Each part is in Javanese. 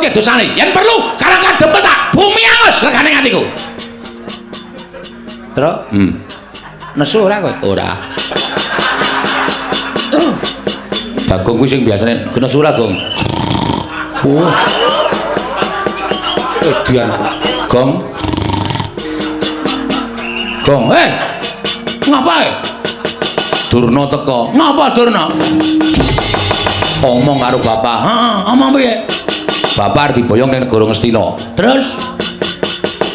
Nurutke dosane. Yen perlu Karang Kadempel tak bumi angus regane atiku. Truk, Nesu ora kowe? Ora. Bagong kuwi sing biasane nesu ora, Gong. Oh. Edian. Gong. Gong, eh. Ngapa? Durna teko. Ngapa Durna? Omong karo bapak. Heeh, omong piye? Bapak arep diboyong ning negara Ngastina. Terus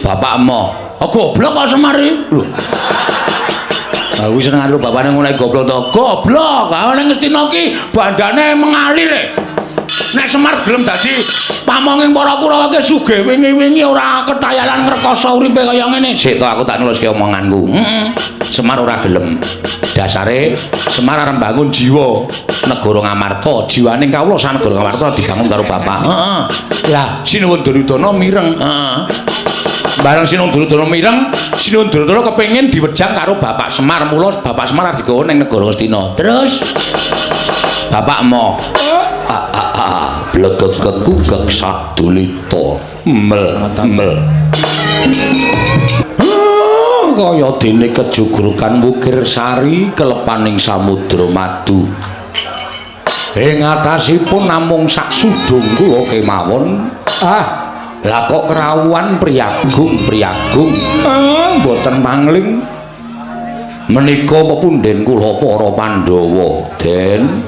bapak emoh. Oh, goblok kok Semar iki. Lho. Aku seneng karo bapakne ngono goblok to. Goblok. Ha ning Ngastina ki bandane mengalir e. Nek Semar gelem dadi pamonging para Kurawa ki sugih wingi-wingi ora ketayalan ngrekoso uripe kaya ngene. Sik to aku tak nuliske omonganku. Heeh. Semar ora gelem. Dasare Semar arep bangun jiwa negara Ngamarta, jiwane kawula sak negara Ngamarta dibangun karo bapak. Heeh. Lah Sinuwun Duryudana mireng. Heeh. Bareng Sinuwun Duryudana mireng, Sinuwun Duryudana kepengin diwejang karo Bapak Semar, mula Bapak Semar arep digawa ning negara Ngastina. Terus Bapak emoh. Blegeg-gegugeg sadulita. Mel mel. Kaya dene kejugrugan wukir sari kelepaning samudra madu. Ing atasipun namung sak sudung kula kemawon. Ah, lah kok kerawuhan priyagung-priyagung. Ah, mboten mangling. Menika pepunden kula para Pandhawa, Den.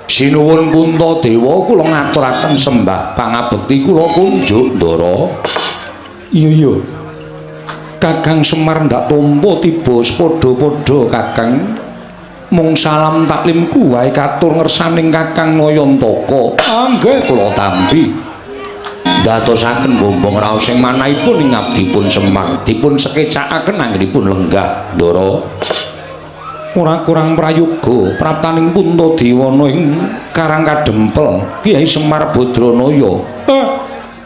Sinuwun Puntadewa kula ngaturaken sembah pangabekti kula kunjuk Ndara. Iya iya. Kakang Semar ndak tampa tiba sepadha-padha Kakang. Mung salam taklimku wae katur ngersaning Kakang Nayantaka. Ah nggih kula tampi. Ndadosaken bombong raos sing manahipun ing abdipun Semar dipun sekecakaken anggenipun lenggah Ndara. Ora kurang prayoga praptaning Puntadewana ing Karang Kadempel Kyai Semar Badranaya.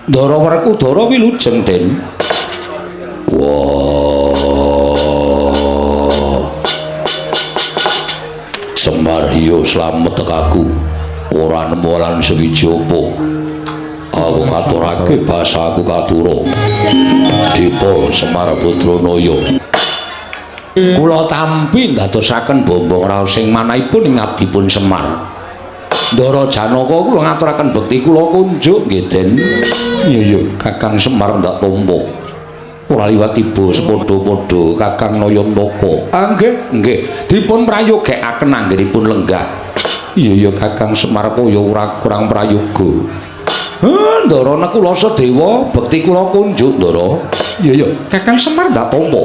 Ndara Werkudara wilujeng Den. Wah. Semar yo slamet tekaku. Ora nemu lan sewiji apa. Aku ngaturake basaku katura. Dipa Semar Badranaya. Kula tampi ndadosaken bombong raos sing manahipun ing abdipun Semar. Ndara Janaka kula ngaturaken bekti kula kunjuk nggih Den. Iya iya Kakang Semar ndak tampa. Ora liwat tiba sepadha-padha Kakang Nayantaka. Ah nggih nggih dipun prayogekaken anggenipun lenggah. Iya iya Kakang Semar kaya ora kurang prayoga. Heh Ndara Nakula Sadewa bekti kula kunjuk Ndara. Iya iya Kakang Semar ndak tampa.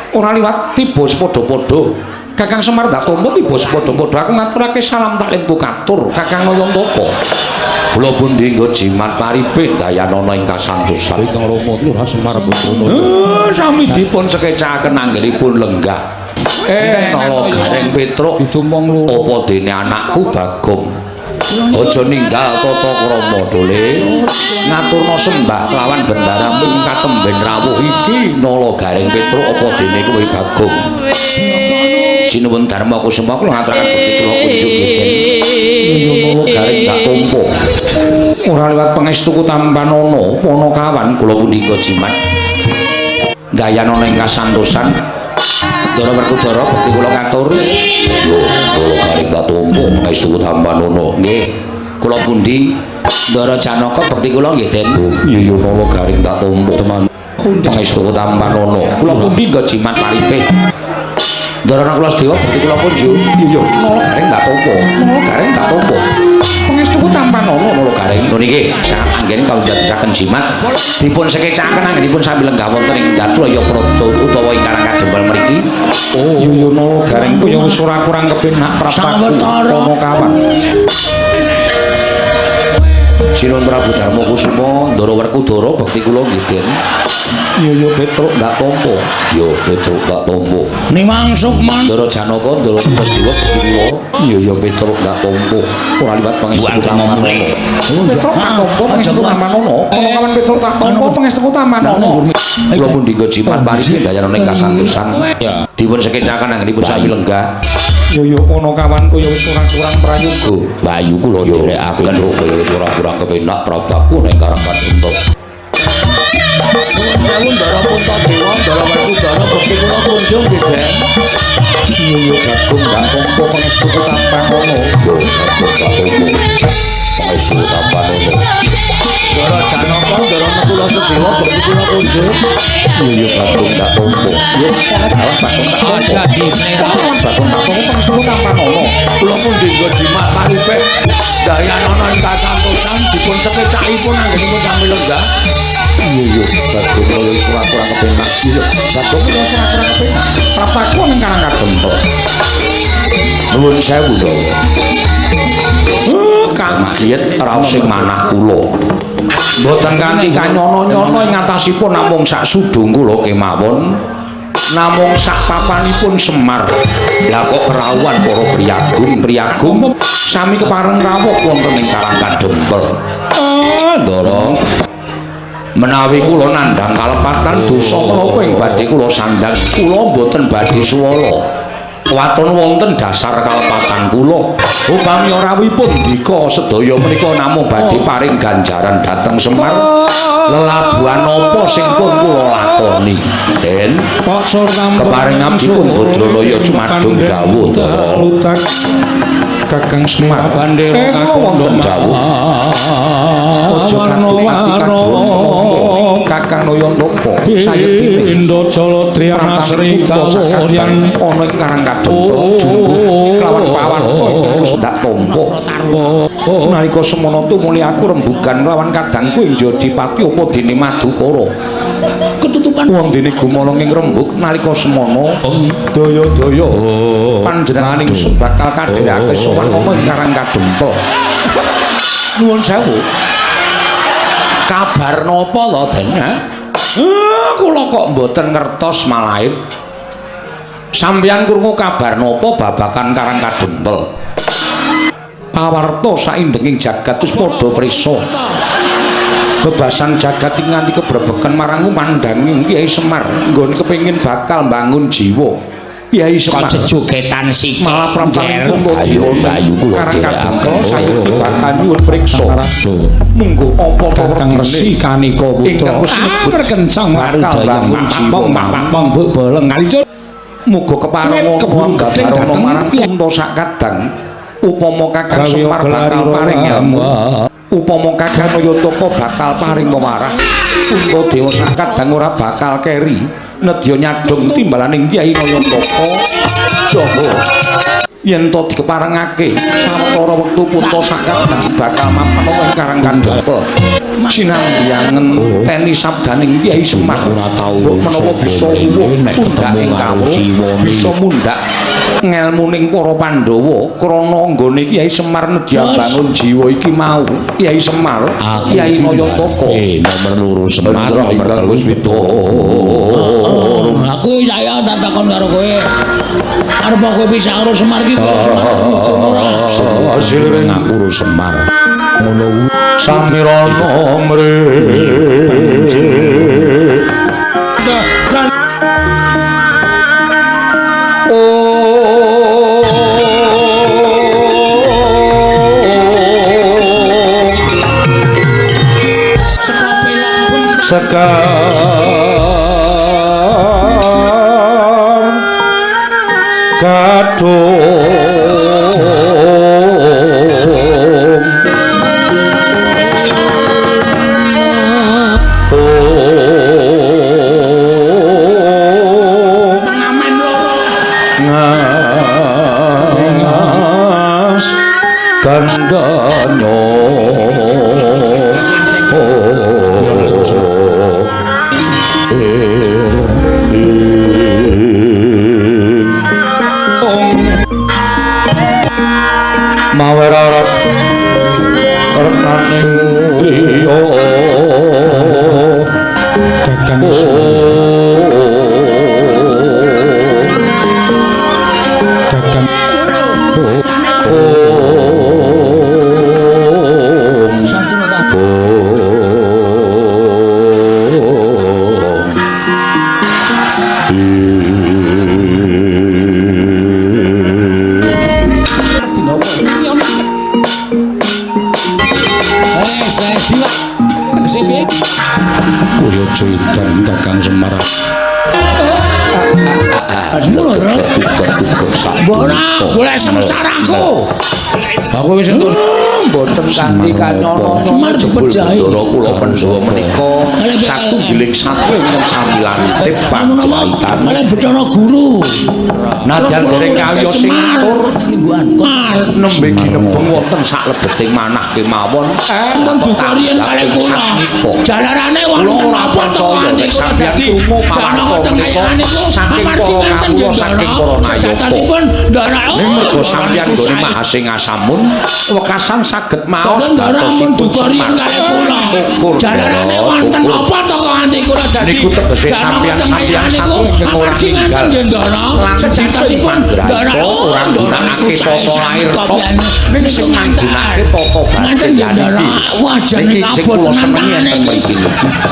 Ora liwat tiba sepadha-padha. Kakang Semar ndak tampa tiba sepadha-padha. Aku ngaturake salam taklimku katur Kakang Nayantaka. Kula pundi nggo jimat paripe dayanana ing kasantosan. Ingkang Rama Lurah Semar Badranaya. Sami dipun sekecakaken anggenipun lenggah. Nala Gareng Petruk Ditumong loro. Apa dene anakku Bagong. Aja ninggal tata krama dole. Ngaturna sembah kelawan bendaramu ing katemben rawuh iki Nala Gareng Petruk apa dene kowe Bagong. Sinuwun Darma Kusuma kula ngaturaken bekti kula kunjuk nggih Den. Iya Nala Gareng tak tampa. Ora liwat pangestuku tampanana panakawan kula pundi nggo jimat. Dayanana ing kasantosan. Ndara Werkudara bekti kula katur. Yo, Nala Gareng tak tampa pangestuku tampanana. Nggih. Kula pundi Ndara Janaka bekti kula nggih Den. Iya iya Nala Gareng tak tampa. Pangestuku tampanana. Kula pundi nggo jimat paripe. Ndara Nakula Sadewa bekti kula kunjuk. Iya iya Nala Gareng tak tampa. Nala Gareng tak tampa. Pangestuku tampanana Nala Gareng. Lho niki sangat anggen kawujadaken jimat dipun sekecakaken anggenipun sami lenggah wonten ing Datulaya Praja utawa ing Karang Kadempel mriki. Oh iya iya Nala Gareng kaya wis ora kurang kepenak praptaku Panakawan. Sinuwun Prabu Darma Kusuma Ndara Werkudara bekti kula nggih Den. Iya iya Petruk ndak tampa. Yo Petruk ndak tampa. Nimang Sukman Ndara Janaka Ndara Sadewa bekti kula. Iya iya Petruk ndak tampa. Ora liwat pangestu tampanana. Petruk tak tampa pangestu tampanana. Panakawan Petruk tak tampa pangestuku tampanana. Kula pundi nggo jimat paripe dayanana ing kasantosan. Dipun sekecaken anggenipun sami lenggah. Yo yo kono kawanku ya wis ora kurang prayoga. Bayu kula dherekaken kaya wis ora kurang kepenak prabaku ning Karang Kadempel. Nuwun sewu Ndara Puntadewa, Ndara Werkudara, bekti kula kunjung nggih, Den. Yo yo Bagong ndak tampa pangestu tampan ono. Yo Bagong ndak tampa pangestu tampan ono. Ndara Janaka, Ndara Nakula Sadewa, bekti kula kunjung. Yo yo Bagong ndak tampa. Yo alah Bagong ndak tampa. Aja diplera. Bagong ndak tampa pangestu tampan ono. Kula pun dinggo jimat paripek dayanana ing kasantosan dipun sekecakipun anggenipun sami lenggah. Iya iya Bagong kaya wis ora kurang kepenak. Iya Bagong kaya wis ora kurang kepenak. Praptaku ning Karang Kadempel. Nuwun sewu to. Kaget raos sing manah kula. Mboten kanthi kanyono-nyono ing atasipun namung sak sudung kula kemawon. Namung sak papanipun Semar. Lah kok kerawuhan para priyagung-priyagung sami kepareng rawuh wonten ing Karang Kadempel. Ah, Ndara. Menawi kula nandhang kalepatan dosa menapa ing badhe kula sandhang, kula mboten badhe suwala. Waton wonten dasar kalepatan kula. Upami rawuhipun ndika sedaya menika namung badhe paring ganjaran dhateng Semar. Lelabuhan napa sing pun kula lakoni? Den keparing abdipun Badranaya jumadung dawuh Ndara. Kakang Semar Bandera wonten dawuh. Aja katon ati kajon Kakang Nayantaka sayektine Indra Triana Sri Kawuryan ana ing Karang Kadempel jumbuh kelawan pawarta ingkang wis ndak tampa. Nalika semana tumuli aku rembugan lawan kadangku ing Jodipati apa dene Madukara. Ketutupan wong dene gumolong ing rembug nalika semana daya-daya panjenenganing ingsun bakal kadherake sowan ana ing Karang Kadempel. Nuwun sewu. Kabar napa lho, Den? Kula kok mboten ngertos malahe. Sampeyan krungu kabar napa babagan Karang Kadempel? Pawarta saindenging jagat wis padha prisa. Bebasan jagat iki nganti kebrebeken marang mandanging Kyai Semar nggone kepengin bakal mbangun jiwa. Kyai Semar kejejogetan sikik malah praptanipun Ayo Bayu kula Karang Kadempel dherekaken. sayekti bakal nyuwun priksa. Mungguh apa to Kakang Resi Kanika Putra ingkang wis nyebut kencang bakal bangun jiwa mapong buk boleng kali muga kepareng Keburu gabarono dateng. marang punta sakadang upama Kakang Semar bakal paring ilmu upama Kakang Nayantaka bakal paring pewarah Puntadewa sakadang ora bakal keri nedya nyadong timbalaning Kyai Nayantaka saha yen to dikeparengake sawetara wektu punta sakadang bakal mapan ana ing Karang Kadempel sinambiyangen teni sabdaning Kyai Semar Ora tau mbok menawa bisa wuwuh nek pundak ketemu ing karo kawruh Siwani. bisa mundhak ngelmuning para Pandhawa krana nggone Kyai Semar nedya bangun jiwa iki mau Kyai Semar Aku Kyai Nayantaka nomor loro Semar nomor telu Aku saya tak takon karo kowe. Arep kowe bisa karo Semar iki karo Semar ora. Aku ro Semar. Ngono kuwi Samirana mre Saka pelok Sekar kadung pengamen loro. Ngas gandanyo Tegese piye? Kowe aja edan Kakang Semar. Lho, ora golek sengsaraku. Aku wis entuk Mboten kanthi kanyono Semar jebul dipejahi. Bendara kula Pandhawa menika satunggiling satu ingkang sami lantip pagaitan. Oleh Bathara Guru. Nadyan dereng kawiyos sing ngatur Limbuhan. nembe ginebeng wonten saklebeting manah kemawon. Ampun duka riyen kalih kula. Jalarane Kula wonten ora apa to percaya nganti nek kula sampeyan dadi krungu janaka pawarta teng menika ayane niku saking amargi para ngaten kawula nggih saking Ndara. para nayaka. Sejatosipun Ndara Ning mergo sampeyan nggone mahasingasamun wekasan saged maos Ndara ampun datosipun duka riyen Semar. kalih kula. Syukur Jalarane Ndara, wonten syukur. apa to kok nganti kula dadi Niku tegese janaka sampeyan teng sampeyan ayane satu niku ingkang ora amargi ngaten ninggal. nggih Ndara. Lan Sejatosipun Ndara ora nggunakake tata lahir tok ning sing nggunakake tata Ngaten batin nggih Ndara. Wah jane Niki sing kabot kula tenan senengi tangane enten iki. mriki.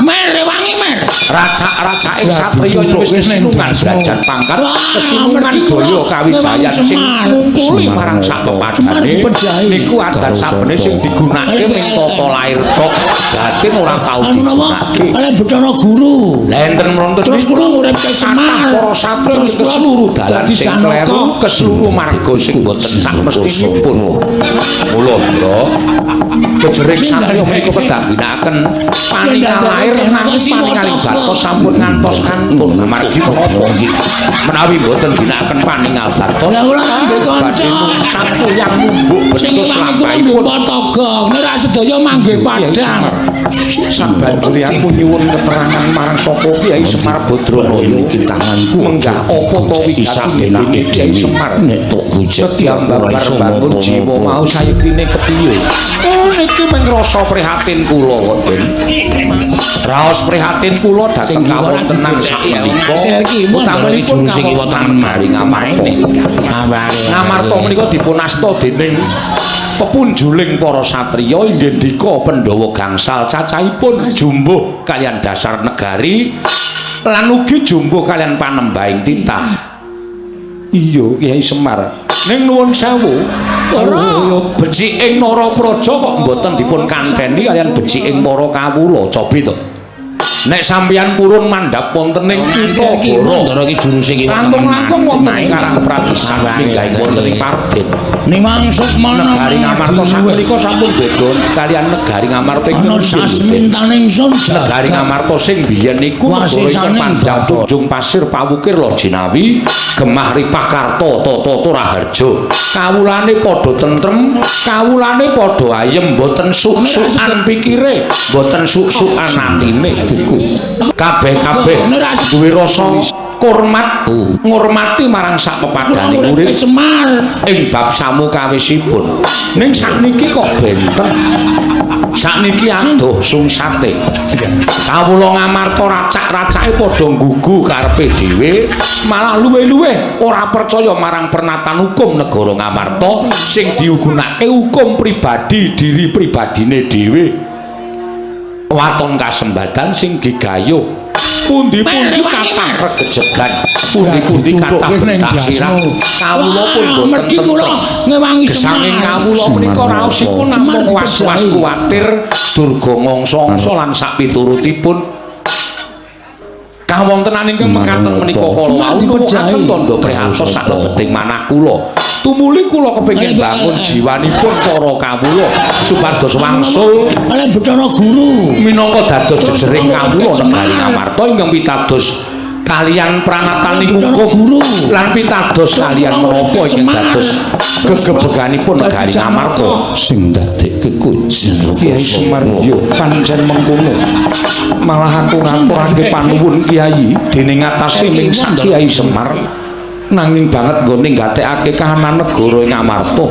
Mer rewangi mer. Racak-racake Lah, satriya dituthuk wis wis ning kesinungan dasmu. brajan pangkat, Wah, kesinungan mergi kula gaya kawijayan ngewangi sing Semar. ngumpuli Semar marang ngopo? sak Semar pepadane. dipejahi. Niku adat Karo sabene sapa? sing digunakake ning tata lahir tok, batin ora tau Anu napa? digunakake. Oleh Bathara Guru. Lah enten wonten Terus niku kula nguripke Semar. kathah para satriya Terus ke kula seluruh dalan dadi sing janaka. kleru, ke seluruh marga sing boten sak mestinipun. Mula, Ndra, jejering satriya menika kedah ginakaken paningal lair nanging paningaling batos sampun ngantos kantun amargi menapa menawi boten ginakaken paningal batos Lah kula nggih kanca. badhe sapu yang mumbuk Sing bentus ngewangi kula nggih lampahipun Pataga, ora sedaya manggih padhang. Sabanjure aku nyuwun keterangan marang sapa Kyai Semar Badranaya Iki tanganku menggah apa to wigati sabenake Kyai dhewe. Semar. Nek tok gojek Setiap ora babar iso bangun ngopo-ngopo. jiwa mau sayektine kepiye? Oh niki mung rasa prihatin kula kok, Den. Raos prihatin kula Sing dhateng kawontenan sakmenika. Utamanipun juru sing kiwa tengen mari Ngamarta. Ngamarta menika dipun asta dening pepunjuling para satriya inggih ndika Pandhawa gangsal cacahipun jumbuh kaliyan dasar negari lan ugi jumbuh kaliyan panembahing titah. Iya, Kyai Semar. Ning nuwun sewu, Ora. beciking Narapraja kok mboten dipun kanteni kaliyan beciking para kawula, cobi to. Nek sampeyan purun mandhap wonten ing kitha Goro, Ndara iki juru sing kiwa tengen. langkung-langkung wonten ing Karangpratisan minggah wonten ing Parden. Nimang Sukmana Negari Ngamarta sakmenika sampun beda kaliyan negari Ngamarta ana ingkang biyen. sasmintaning sun Negari Ngamarta sing biyen niku negara ingkang Wasisaning pandang Bathara. Tunjung Pasir Pawukir Lojinawi Gemah Ripah Karta Tata Raharja. Kawulane padha tentrem, kawulane padha ayem, mboten suk-sukan pikire, mboten suk-sukan atine. Kabeh-kabeh duwe rasa hormat, ngurmati marang sak pepadane Kula urip nguripke Semar. ing bab samukawisipun. Ning sakniki kok benten. Sakniki adoh sungsate. Kawula Ngamarta racak-racake padha nggugu karepe dhewe, malah luwih-luwih ora percaya marang pernatan hukum negara Ngamarta sing diugunake hukum pribadi diri pribadine dhewe. Waton kasembadan sing gigayuh pundi-pundi kathah regejegan, pundi-pundi kathah bentak sirah. Kawula pun boten Mergi kula tentrem. ngewangi Gesanging Semar. kawula menika raosipun namung was-was kuwatir durga ngangsa-angsa lan sapiturutipun. Kawontenan ingkang mekaten menika kala wau nuwuhaken tandha prihatos saklebeting manah kula. Tumuli kula kepengin bangun jiwanipun para kawula supados wangsul Oleh Bathara Guru. minangka dados jejering kawula negari Ngamarta ingkang pitados kaliyan pranataning Bathara hukum Guru. lan pitados kaliyan menapa ingkang dados gegebeganipun negari Ngamarta. Sing dadekke kujen Kyai Semar yo pancen mengkono. Malah aku ngaturake panuwun Kyai dening atase ning sak Kyai Semar. Nanging banget nggone nggatekake kahanan negara ing Ngamarta.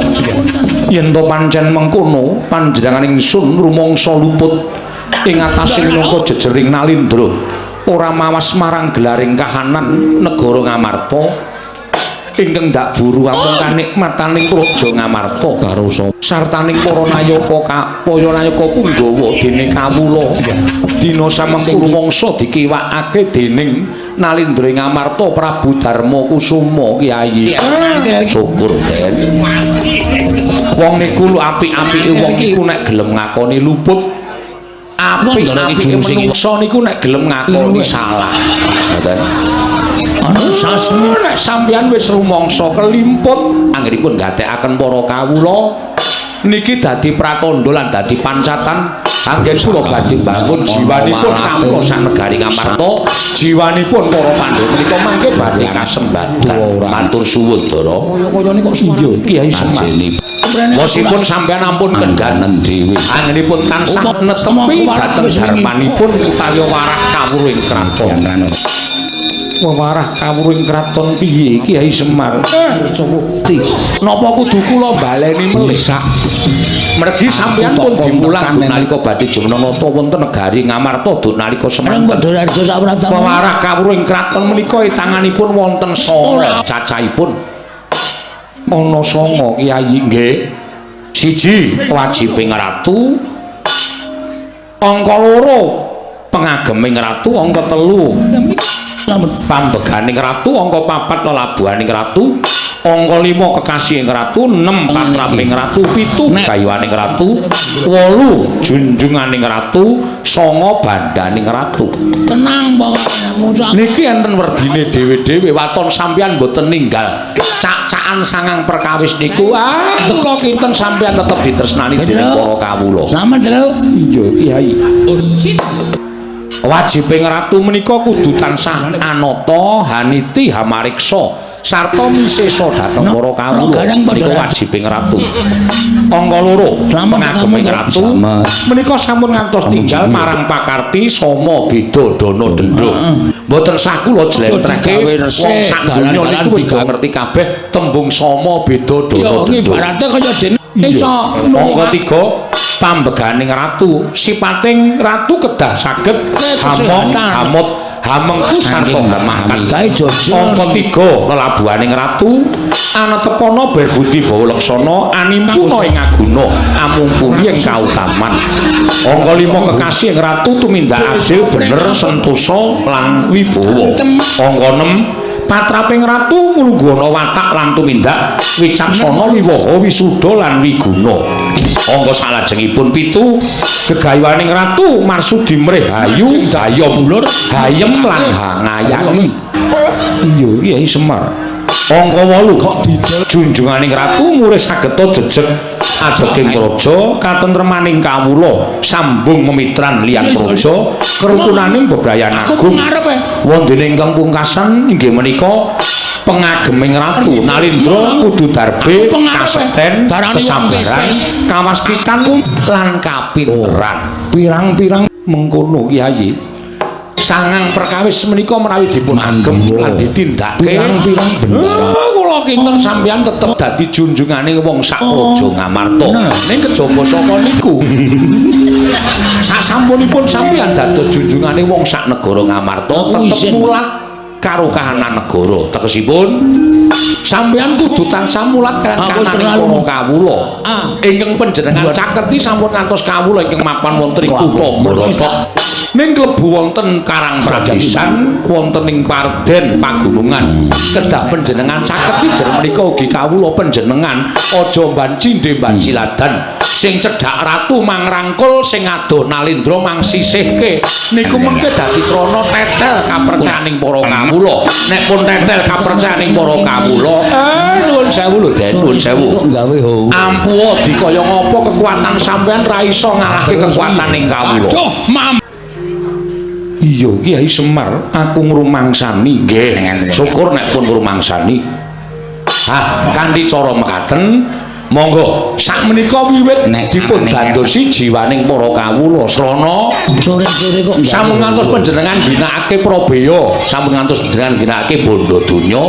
Yen to pancen mengkono, panjenengan ingsun rumangsa luput ing atase minangka jejering Nalindra. Ora mawas marang gelaring kahanan negara Ngamarta ingkang ndak buru amung kanikmataning praja Ngamarta karo sapa sartaning para nayaka para nayaka Punggawa dene kawula dina samengku rumangsa dikiwakake dening Nalindra ing Ngamarta Prabu Darma Kusuma Kyai. Syukur Den. Wong niku lho apik-apike wong iku nek gelem ngakoni luput. Apik Iki apike jurus iki. Menungso niku nek gelem ngakoni salah. Ngoten. Ana sasmi. Nek sampeyan wis rumangsa kelimput anggenipun gatekaken para kawula niki dadi pratandha lan dadi pancatan anggen kula badhe mbangun jiwanipun kawula sanegari Ngamarta, jiwanipun para Pandhawa menika mangke badhe kasembadan. Matur suwun, Ndara. Kaya-kayane kok Iya, Kyai Semar. Wosipun sampeyan ampun kendhanen dhewe. Anggenipun tansah netepi dhateng dharmanipun utawi warah kawruhing kraton. Wewarah kawruhing kraton piye, Kyai Semar? Napa kudu kula baleni melih? Mergi sampeyan pun dimulang nalika badhe jumeneng nata wonten negari Ngamarta duk nalika Reng semanten. Badararjo saprabtamu. Wewarah kawruhing kraton menika tanganipun wonten 9 cacahipun. Ana 9, Kyai. Nggih. Siji wajibing ratu. Angka 2 pengageming ratu, angka 3 pambeganing ratu, angka 4 lelabuhaning ratu, angka 5 kekasihing ratu, 6 patraping ratu, 7 gayuhaning ratu, 8 junjunganing ratu, 9 bandaning ratu. Tenang pokoke. Niki enten werdine dhewe-dhewe, waton sampeyan mboten ninggal cak-cakan sangang perkawis niku, ah kula kinten sampeyan tetep ditresnani dening para kawula. Slamet, Tru. Iya, Kyai. Wajibing ratu menika kudu tansah anata haniti hamariksa sarta misesa dhateng para kawula. Menika wajibing ratu. Angka 2 pengageming ratu menika sampun ngantos tinggal marang pakarti sama beda dana denda. Mboten sah kula jlentrehke, wong sak donya niku wis do ngerti kabeh tembung sama beda dana denda. Ibarate kaya dene iso. Angka 3 pambeganing ratu, sipating ratu kedah saged hamong hamut hamengku sarta hamangkat. Angka 3 lelabuhaning ratu anetepana berbudi bawa laksana animpuna ing aguna amumpuni ing kautaman. Angka 5 kekasih ing ratu tumindak adil bener sentosa lan wibawa. Angka 6 patraping ratu nglungguhana watak lan tumindak wicaksana wiwaha wisuda lan wiguna. Angka salajengipun 7 gegayuhaning ratu marsudi mrih hayu dayom hayem lan hangayani. Iya, Kyai Semar. Angka 8 kok junjunganing ratu murih sageta jejeg adeking praja katentremaning kawula sambung memitran liyan praja kerukunaning bebrayan agung. Wondene ingkang pungkasan inggih menika pengageming ratu Nalindra kudu darbe kasekten kesabaran kawaskitan lan kapinteran. Pirang-pirang mengkono, Kyai. Sangang perkawis menika menawi dipun agem lan ditindakake pirang-pirang bendara, kula kinten sampeyan tetep dadi junjungane wong sak praja Ngamarta. Ning kejaba saka niku, sasampunipun sampeyan dados junjungane wong sak negara Ngamarta, tetep mulat karo kahanan negara. Tegesipun sampeyan kudu tansah mulat kaliyan kananing para kawula. Ingkang panjenengan caketi sampun ngantos kawula ingkang mapan wonten ing kutha Bharata. Ning klebu wonten Karang Pradesan, wonten ing Parden pagunungan. Kedah panjenengan caketi jer menika ugi kawula panjenengan aja mbancindhe mbanciladan. Sing cedhak ratu mangrangkul, sing adoh Nalindra mangsisihke. Niku mengke dadi srana tetel kapercayaning para kawula. Nek pun tetel kapercayaning para kawula, nuwun sewu lho, Den, nuwun sewu. Ampuha dikaya ngapa kekuatan sampean ra iso ngalahke kekuataning kawula. Aduh, mam. Iya, Kyai Semar, aku ngrumangsani. Nggih, syukur nek pun ngrumangsani. Ah, kanthi cara mekaten, monggo sakmenika wiwit dipun dandosi jiwaning para kawula srana sore-sore kok sampun ngantos panjenengan ginakake prabeya, sampun ngantos panjenengan ginakake bondo donya,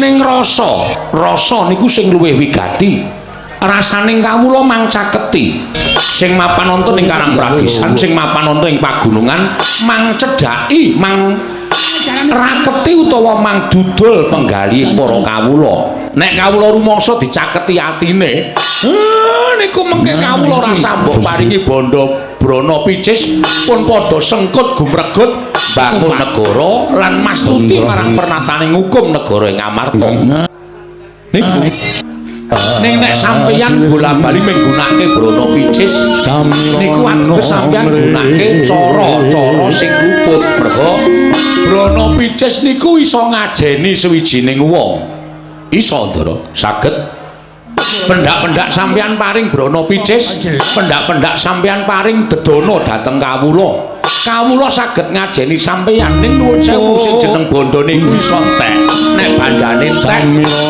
ning rasa, rasa niku sing luwih wigati. Rasaning kawula mangcaketi sing mapan wonten ing Karang Pradesan, sing mapan wonten ing pagunungan, mangcedhaki, mang raketi utawa mang dudul penggalih para kawula. Nek kawula rumangsa dicaketi atine, niku mengke kawula rasa mbok paringi bondo brana picis pun padha sengkut gumregut bangun negara lan mastuti marang pernataning hukum negara ing Amarta. Niku Ning nek sampeyan bola-bali menggunakake brana picis niku ateges sampeyan nggunakake cara-cara sing luput, merga brana picis niku iso ngajeni sawijining wong. Iso, Ndara, saged pendak-pendak sampeyan paring brana picis, pendak-pendak sampeyan paring dedana dhateng kawula. Kawula saged ngajeni sampeyan, ning nuwun sewu sing jeneng bondo niku iso entek. Nek bandane entek,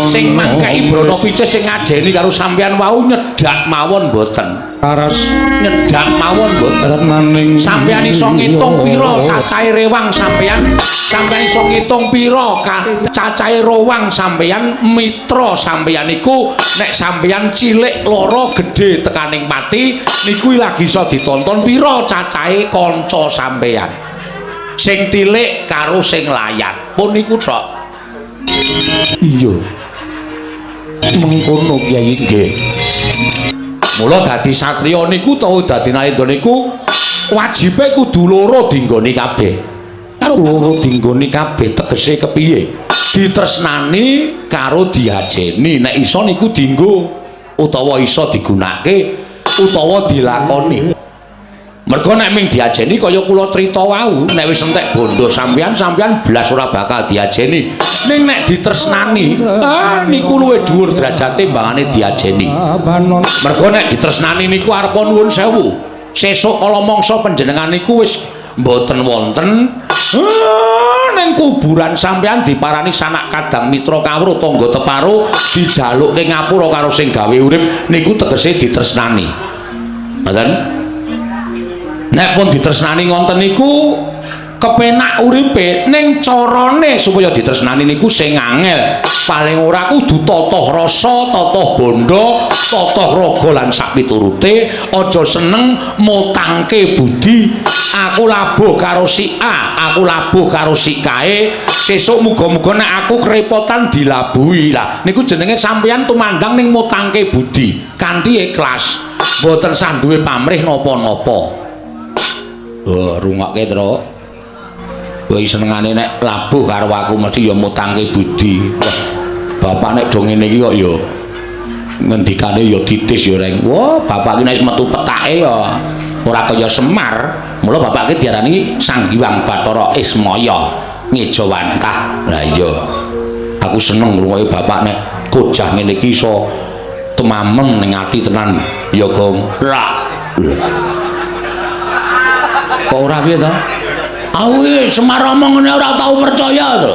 sing mangkeki brana picis sing ngajeni karo sampeyan wau nyedak mawon mboten. Aras Nyedak mawon mboten. Retnaning Sampeyan iso ngitung pira cacahe rewang sampeyan, sampeyan iso ngitung pira cacahe rowang sampeyan, mitra sampeyan iku nek sampeyan cilik lara gedhe tekaning pati niku lagi iso ditonton pira cacahe kanca sampeyan. Sing tilik karo sing layat. Pun niku tok. Iya. Mengkono Kyai nggih. Mula dadi satriya niku utawa dadi narendra niku wajibe kudu loro dinggoni kabeh. Loro dinggoni kabeh tegese kepiye? Ditresnani karo diajeni. Nek iso niku dinggo utawa iso digunakake utawa dilakoni. Mergo nek ming diajeni kaya kula crita wau, nek wis entek bondo sampeyan, sampeyan blas ora bakal diajeni. Ning nek ditresnani, niku luwih dhuwur derajate mbangane diajeni. Mergo nek ditresnani niku arepa nuwun sewu. Sesuk kala mangsa panjenengan niku wis mboten wonten, ning kuburan sampeyan diparani sanak kadang mitra kawruh tangga teparo dijalukke ngapura karo sing gawe urip niku tegese ditresnani. Ngoten? Nek pun ditresnani ngonten niku kepenak uripe, ning carane supaya ditresnani niku sing angel. Paling ora kudu tata rasa, tata bondo, tata raga lan sakpiturute. Aja seneng mutangke budi. Aku labuh karo si A, aku labuh karo si kae, sesuk muga-muga nek aku kerepotan dilabuhi. Lah niku jenenge sampeyan tumandang ning mutangke budi kanthi ikhlas, mboten sah duwe pamrih napa-napa. Oh, rungokke, Tru. Kowe senengane nek labuh karo aku mesti ya mutangke budi. Wah, bapak nek do ngene iki kok ya ngendikane ya titis ya, Reng. Wah, bapak iki nek wis metu petake ya ora kaya Semar. Mula bapak iki diarani Sang Hyang Bathara Ismaya ngejawantah. Lah iya. Aku seneng ngrungokke bapak nek kojah ngene iki iso temamem ning ati tenan. Ya, Gong. Lah. Kok ora piye to? Aku iki Semar omong ngene ora tau percaya to.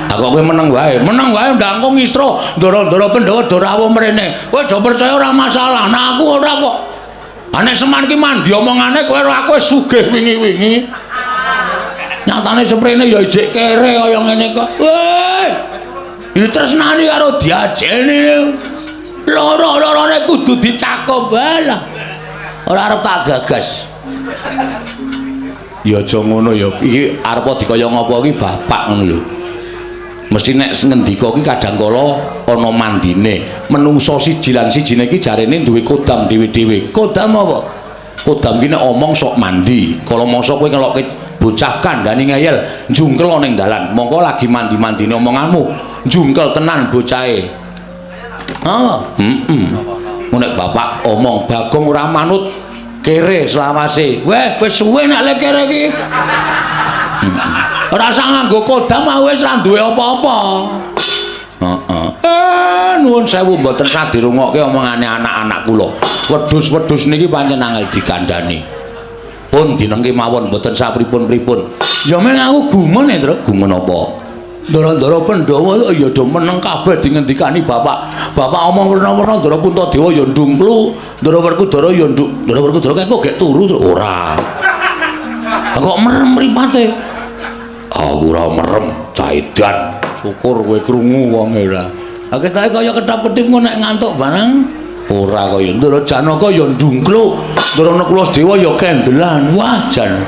Lah kok kowe meneng wae? Meneng wae ndang kok ngisro ndara-ndara Pandhawa do rawuh mrene. Kowe do percaya ora masalah. Nah aku ora kok. Ah nek Semar ki mandi omongane kowe ora aku wis sugih wingi-wingi. Nyatane seprene ya ijik kere kaya ngene kok. Weh. Ditresnani karo diajeni. Loro-lorone kudu dicakup lah. Ora arep tak gagas. Ya aja ngono ya. Iki arepa dikaya ngapa iki bapak ngono lho. Mesti nek ngendika iki kadang kala ana mandine. Menungso siji lan sijine iki jarene duwe kodam dhewe-dhewe. Kodam apa? Kodam ki nek omong sok mandi. Kala mangsa kowe ngelokke bocah kandhani ngeyel, njungkel ning dalan. Mongko lagi mandi-mandine omonganmu, njungkel tenan bocahe. Ah, heeh. Nek bapak omong Bagong ora manut kere selawase. Weh, wis suwe nek le kere iki. Ora usah nganggo kodam, wis ora duwe apa-apa. Heeh. Nuwun sewu mboten sah dirungokke omongane anak-anak kula. Wedhus-wedhus niki pancen angel dikandhani. Pun dinengke mawon mboten sah pripun-pripun. Ya meng aku gumun e, Truk. Gumun apa? Ndara-ndara Pandhawa ya do meneng kabeh dingendikani bapak. Bapak omong werna-werna Ndara Puntadewa ya ndungklu, Ndara Werkudara ya nduk. Ndara Werkudara kok gek turu, Truk. Ora. Kok merem mripate? Aku ora merem, caidan. Syukur kowe krungu wonge ora. Ha ketoke kaya ketap-ketip ngono nek ngantuk barang. Ora kaya Ndara Janaka ya ndungkluk, Ndara Nakula Dewa ya kendelan. Wah, jan.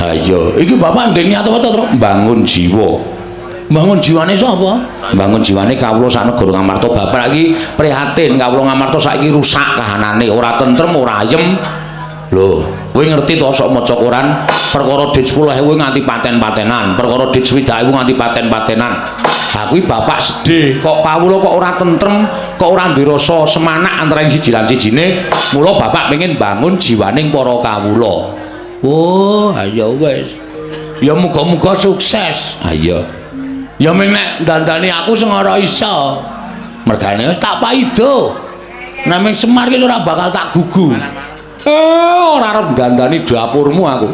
Ha iya, iki bapak ndek niat apa to, Truk? Bangun jiwa. Bangun jiwane sapa? Bangun jiwane kawula sak negara Ngamarta. Bapak iki prihatin kawula Ngamarta saiki rusak kahanane, ora tentrem, ora ayem. Lho, kowe ngerti to sok maca koran perkara dit 10.000 nganti paten-patenan, perkara dit 60.000 nganti paten-patenan. Ha kuwi bapak sedih, kok kawula kok ora tentrem, Kok ora duwe rasa semanak antaraning siji lan sijine, mula bapak pengen bangun jiwaning para kawula. Oh, ayo wis. Ya muga-muga sukses. Ha iya. Ya ming nek dandani aku sing ora iso. Mergane wis tak paido. Nek ming Semar ki ora bakal tak gugu. Ora arep dandani dapurmu aku.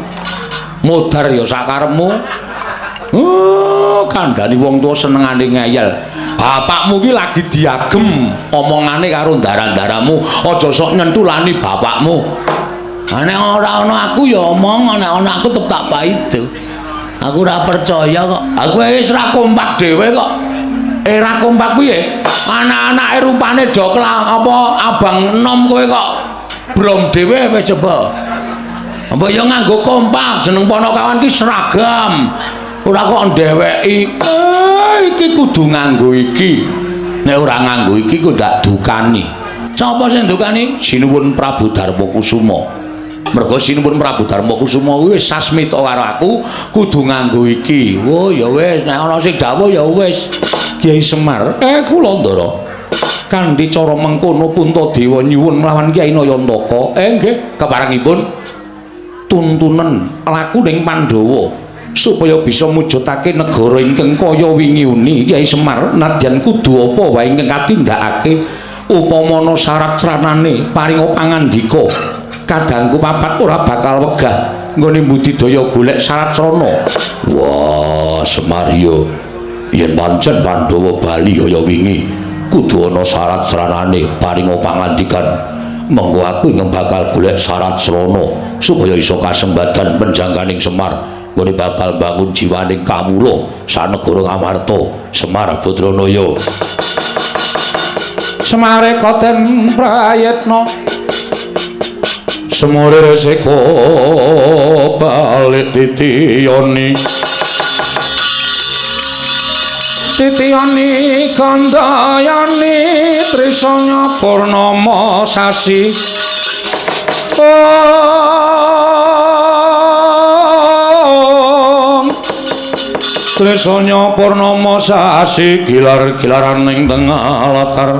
Modar ya sakarepmu. Oh, kandhani wong tuwa senengane ngeyel. Bapakmu ki lagi diagem omongane karo ndara-ndaramu, aja sok nyentulani bapakmu. Ha nek ora ana aku ya omong, nek ana aku tetep tak paido. Aku ora percaya kok. Aku wis ora kompak dhewe kok. Ora kompak piye? Anak-anake rupane do apa abang enom kowe kok brom dhewe wis coba. Mbok ya nganggo kompak, jeneng Ponokawan ki seragam. Ora kok ndeweki. Iki kudu nganggo iki. Nek ora nganggo iki ku ndak dukani. Sapa sing dukani? Sinuwun Prabu Darma Kusuma. Mergo Sinuwun Prabu Darma Kusuma kuwi wis sasmita karo aku kudu nganggo iki. Oh ya wis, nek ana sing dawuh ya wis. Kyai Semar, kula Ndara. Kanthi cara mengkono Puntadewa nyuwun nglawan Kyai Nayantaka. Nggih, keparengipun tuntunan lakuning Pandhawa supaya bisa mujudake negara ingkang kaya wingi uni. Kyai Semar, nadyan kudu apa wae ingkang katindakake upama ana syarat sranane paringa pangandika kadangku papat ora bakal wegah nggone budidaya golek syarat srana. Wah, Semar yo yen pancen Pandhawa bali kaya wingi kudu ana syarat sranane paringa pangandikan. Monggo aku ingkang bakal golek syarat srana supaya iso kasembadan penjangkaning Semar nggone bakal bangun jiwaning kawula sanegara Ngamarta. Semar Badranaya. Semare koten prayitna semure resiko balik titiyoni titiyoni kandayani trisanya purnama sasi. Trisanya purnama sasi gilar-gilaran ing tengah latar,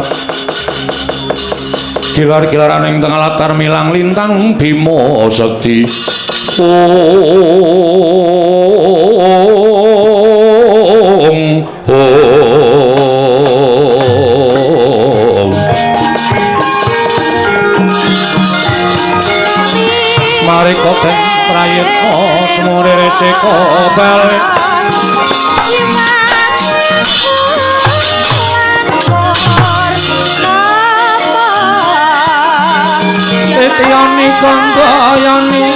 gilar-gilaran ing tengah latar milang lintang Bima Sakti. Ong ong mari koten prayitna semure resiko balik. Titiyani kandayani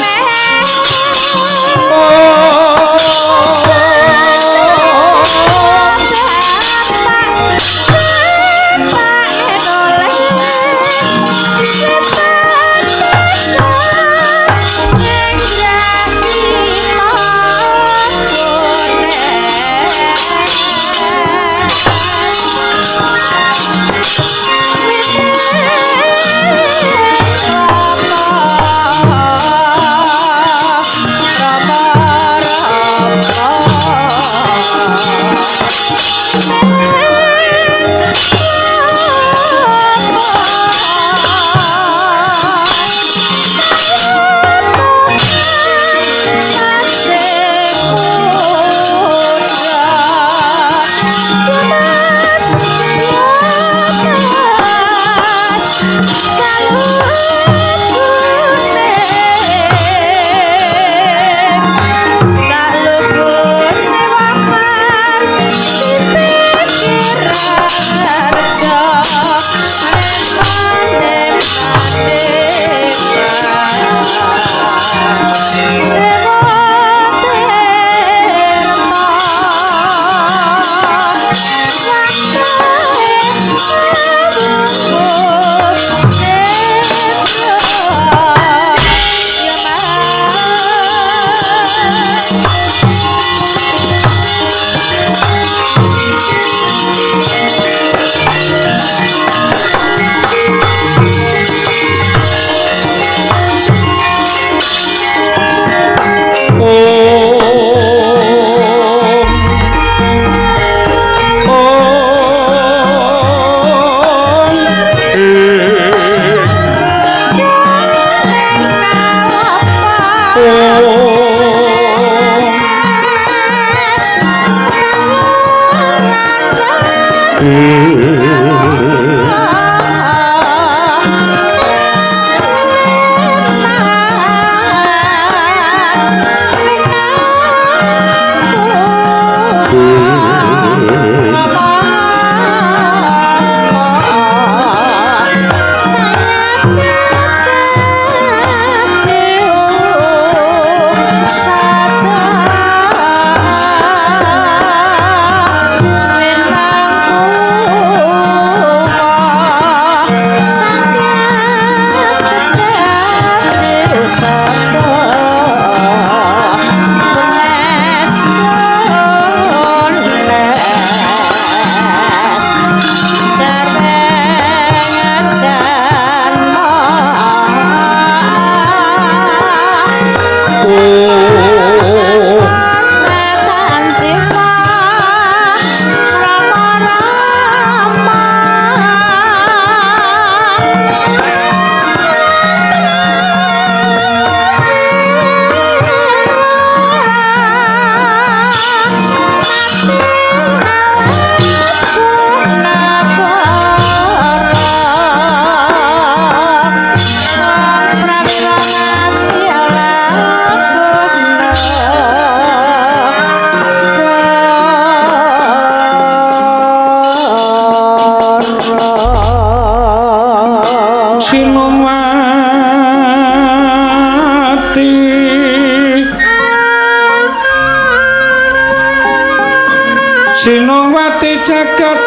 Sinowati jagat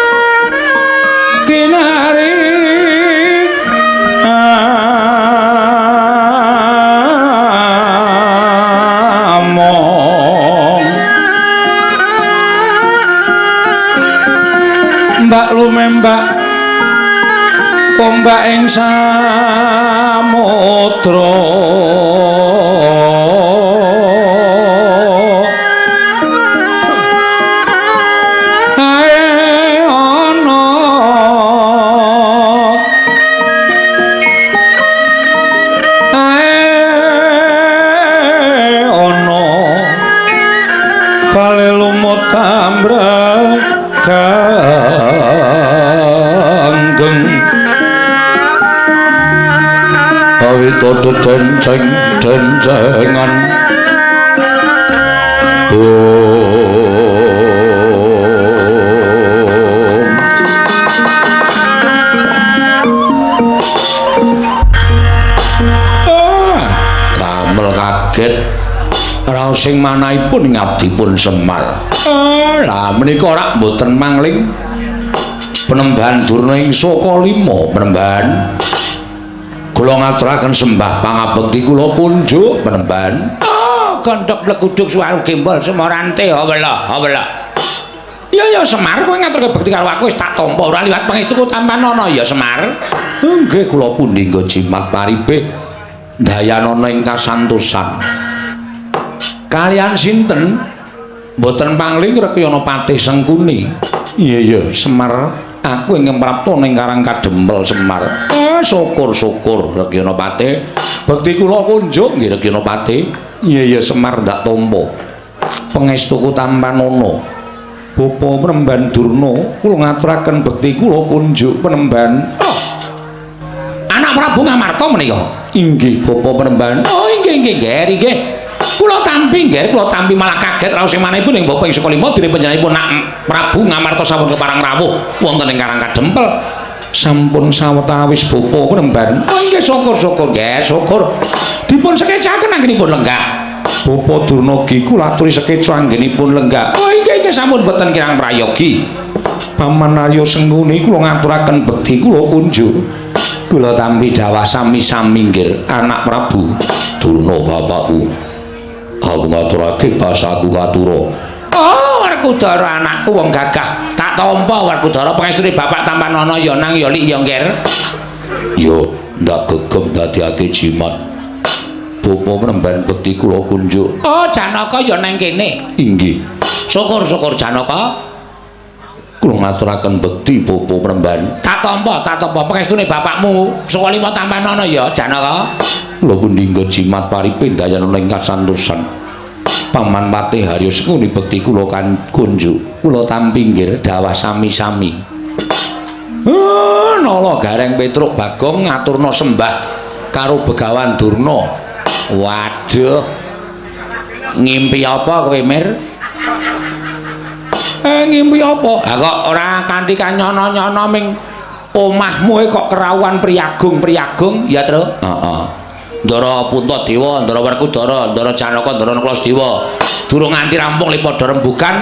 kinari among mbak lumembak ombak ing samudra ae ana ae ana bale lumut ambrek ganggeng awit denceng dencengan Kamel kaget raos sing manahipun ngabdipun Semar. Lah menika rak mboten mangling Penembahan Durna ing Saka 5 Penembahan. Kula ngaturaken sembah pangabekti kula kunjuk Penembahan. Oh, gondhok bleguduk suwaru gembol semorante hawela hawela. Ya ya Semar, kowe ngaturke bekti karo aku wis tak tampa ora liwat pangestuku tampanana ya Semar. Nggih kula pundi nggo jimat paribeh dayanana ing kasantosan. Kalian sinten? Mboten pangling Rekyana Patih Sengkuni. Iya iya Semar, aku ingkang prapta ning Karang Kadempel Semar. Syukur-syukur Rekyana Patih. Bekti kula kunjuk nggih Rekyana Patih. Iya iya Semar ndak tampa. Pangestuku tampanana. Bapa Penemban Durna, kula ngaturaken bekti kula kunjuk Penemban. Oh. Anak Prabu Ngamarta menika. Inggih Bapa Penemban. Oh inggih inggih nggih nggih. Kula tampi nggih, kula tampi malah kaget raos sing manahipun ing Bapa ing Saka 5 dene panjenenganipun nak Prabu Ngamarta sampun keparang rawuh wonten ing Karang Kadempel. Sampun sawetawis Bapa Penemban. Oh inggih syukur-syukur nggih, syukur. Dipun sekecaken anggenipun lenggah. Bapa Durna gi kula aturi sekeca anggenipun lenggah. Oh inggih inggih sampun boten kirang prayogi. Paman Arya Sengkuni kula ngaturaken bekti kula kunjuk. Kula tampi dawah sami-sami nggih anak Prabu Durna bapakku. Aku ngaturake basaku katura. Oh, Werkudara anakku wong gagah. Tak tampa Werkudara pangestune bapak tampanana ya nang ya lik ya ngger. Ya ndak gegem dadiake jimat. Bapa Penemban bekti kula kunjuk. Oh, Janaka ya nang kene. Inggih. Syukur-syukur Janaka. Kula ngaturaken bekti Bapa Penemban. Tak tampa, tak tampa pangestune bapakmu Saka 5 tampanana ya Janaka. Kula pundi nggo jimat paripe dayanana ing kasantosan. Paman Patih Haryo Sengkuni bekti kula kan kunjuk. Kula tampi nggih dawah sami-sami. Nala Gareng Petruk Bagong ngaturna sembah karo Begawan Durna. Waduh. Ngimpi apa kowe, Mir? Ngimpi apa? Ha kok ora kanthi kanyono-nyono ming omahmu kok kerawuhan priyagung-priyagung ya, Tru? Heeh. Ndara Puntadewa, Ndara Werkudara, Ndara Janaka, Ndara Nakula. Durung nganti rampung li padha rembugan,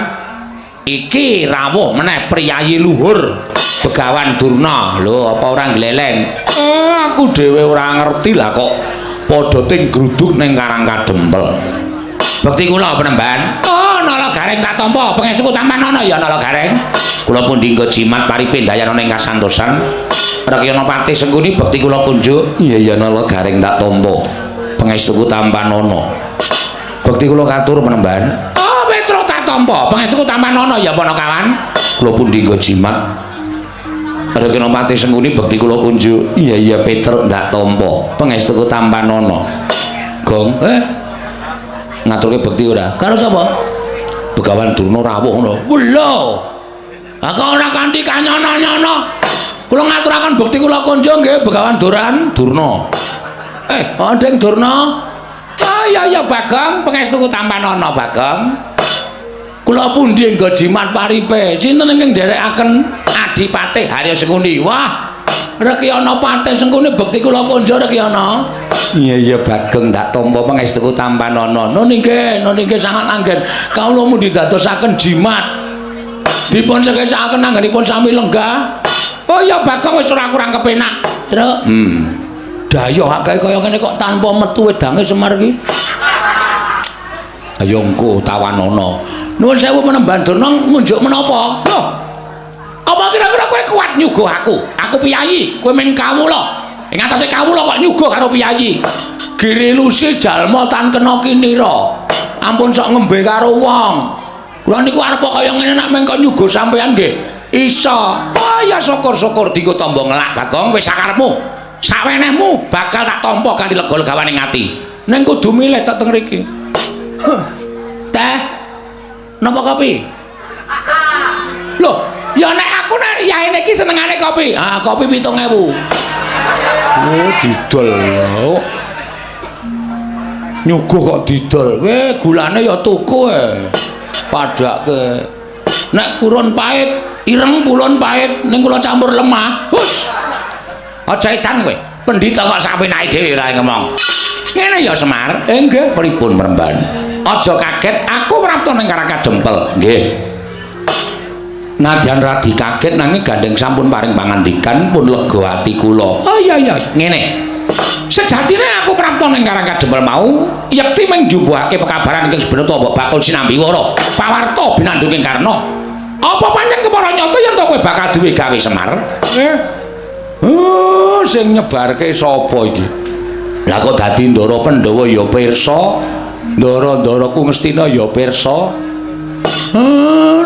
iki rawuh meneh priyayi luhur Begawan Durna. Lho, apa ora gleleng? Aku dhewe ora ngerti lah kok padha ting gruduk ning Karang Kadempel. Bekti kula Penemban. Oh, Nala Gareng tak tampa. Pangestuku tampanana ya Nala Gareng. Kula pundi nggo jimat paripe dayanana ing kasantosan. Rekyana Patih Sengkuni bekti kula kunjuk. Iya iya Nala Gareng tak tampa. Pangestuku tampanana. Bekti kula katur Penemban. Oh, Petruk tak tampa. Pangestuku tampanana ya Panakawan. Kula pundi nggo jimat. Rekyana Patih Sengkuni bekti kula kunjuk. Iya iya Petruk ndak tampa. Pangestuku tampanana. Gong, ngaturke bekti ora? Karo sapa? Begawan Durna rawuh ngono. Lho. Ha kok ora kanthi kanyono-nyono. Kula ngaturaken bekti kula kunjung nggih Begawan Duran Durna. Ndeng Durna. Oh iya iya Bagong, pangestuku tampanana Bagong. Kula pundi nggo jimat paripe? Sinten ingkang nderekaken Adipatih Harya Sengkuni? Wah, Rekyana Patih Sengkuni bekti kula kunjung Rekyana. Iya iya Bagong ndak tampa pangestuku tampanana. Nun inggih, nun inggih sangat anggen. Kawula mundi dadosaken jimat. Dipun sekecakaken anggenipun sami lenggah. Oh ya Bagong wis ora kurang kepenak. Truk. Dayoh akeh kaya ngene kok tanpa metu wedange Semar iki. Ayo engko tawanana. Nuwun sewu Panembahan Durna ngunjuk menapa? Loh. Apa kira-kira kowe kuat nyuguh aku? Aku piyayi, kowe mung kawula. Ing atase kawula kok nyuguh karo piyayi. Girilusi jalma tan kena kinira. Ampun sok ngembe karo wong. Kula niku arep kaya ngene nek meng kok nyuguh sampean nggih. Iso. Oh ya syukur-syukur dienggo tamba ngelak Bagong wis sakarepmu. Sawenehmu bakal tak tampa kanthi lega-legawane ati. Ning kudu milih tok teng mriki. Teh. Napa kopi? Loh, ya nek aku nek yaene iki senengane kopi. Ah, kopi 7000. Oh, didol. Nyuguh kok didol. Weh, gulane ya tuku e. Padake. Nek purun pahit, ireng purun pahit, ning kula campur lemah. Hus. Aja edan kowe. Pendhita kok sapenake dhewe ora ngomong. Ngene ya Semar. Nggih, pripun Mremban? Aja kaget, aku prapta ning Karang Kadempel. Nggih. Nadyan radi kaget nanging gandeng sampun paring pangandikan pun lega ati kula. Oh iya iya, ngene. Sejatine aku prapta ning Karang Kadempel mau yekti mung njumbuhake pekabaran ingkang sebenarnya mbok bakul sinambi wara pawarta binandunging Karna. Apa pancen kepara nyata yen to kowe bakal duwe gawe Semar? Nggih. Oh, sing nyebarke sapa iki? Lah kok dadi Ndara Pandhawa ya pirsa, Ndara-ndaraku Ngastina ya pirsa.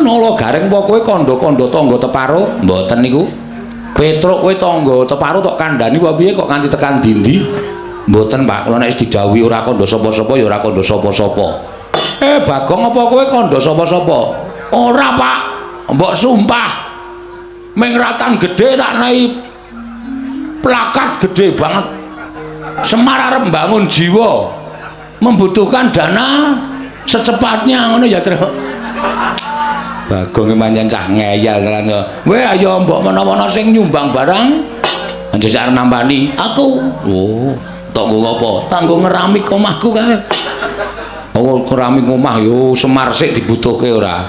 Nala Gareng apa kowe kandha-kandha tangga teparo? Mboten niku. Petruk kowe tangga teparo tok kandhani apa piye kok nganti tekan dindi? Mboten, Pak. Kula nek wis didhawuhi ora kandha sapa-sapa ya ora kandha sapa-sapa. Bagong apa kowe kandha sapa-sapa? Ora, Pak. Mbok sumpah. Ming ratan gedhe tak nei plakat gedhe banget. Semar arep mbangun jiwa. Membutuhkan dana secepatnya ngono ya, Truk. Bagong pancen cah ngeyel tenan kok. Weh ayo mbok menawa sing nyumbang barang aja arep nampani. Aku. Oh, tok nggo apa? Tanggo ngeramik omahku kae. Oh, keramik omah yo Semar sik dibutuhke ora.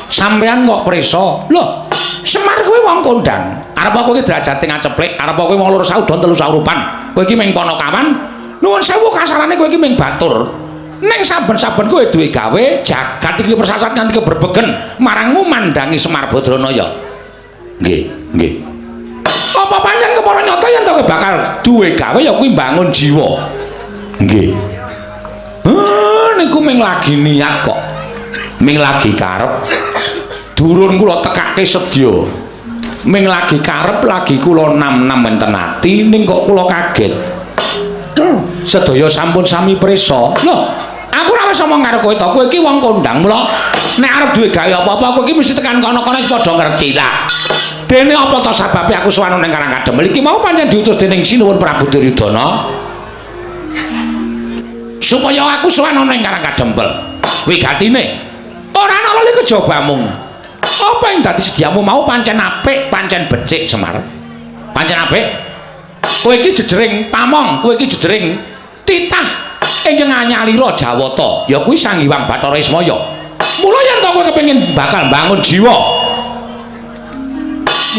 Sampean kok prisa? Loh, Semar kuwi wong kondang. Arep kowe iki derajate ngaceplik, arep kowe wong loro saudon telu saurupan. Kowe iki mung panakawan. Nuwun sewu kasarane kowe iki mung batur. Ning saben-saben kowe duwe gawe, jagat iki persasat nganti keberbegen marangmu mandangi Semar Badranaya. Nggih, nggih. Apa pancen kepara nyata yen to kowe bakal duwe gawe ya kuwi mbangun jiwa. Nggih. Niku mung lagi niat kok. Ming lagi karep. Durun kula tekake sedya. Ming lagi karep lagi kula nam-nam enten ati ning kok kula kaget. Sedaya sampun sami prisa. Loh, aku ora wis omong karo kowe to. Kowe iki wong kondang, mula nek arep duwe gawe apa-apa kowe iki mesti tekan kono-kono padha ngerti lah. Dene apa to sababe aku sowan ning Karang Kadempel iki mau pancen diutus dening Sinuwun Prabu Duryudana supaya aku sowan ning Karang Kadempel. Wigatine ora ana lali kejabamu. Apa yang dadi sediamu mau pancen apik, pancen becik Semar. Pancen apik. Kowe iki jejering pamong, kowe iki jejering titah ingkang anyalira Jawata, ya kuwi Sang Hyang Bathara Ismaya. Mula yen to kowe kepengin bakal mbangun jiwa.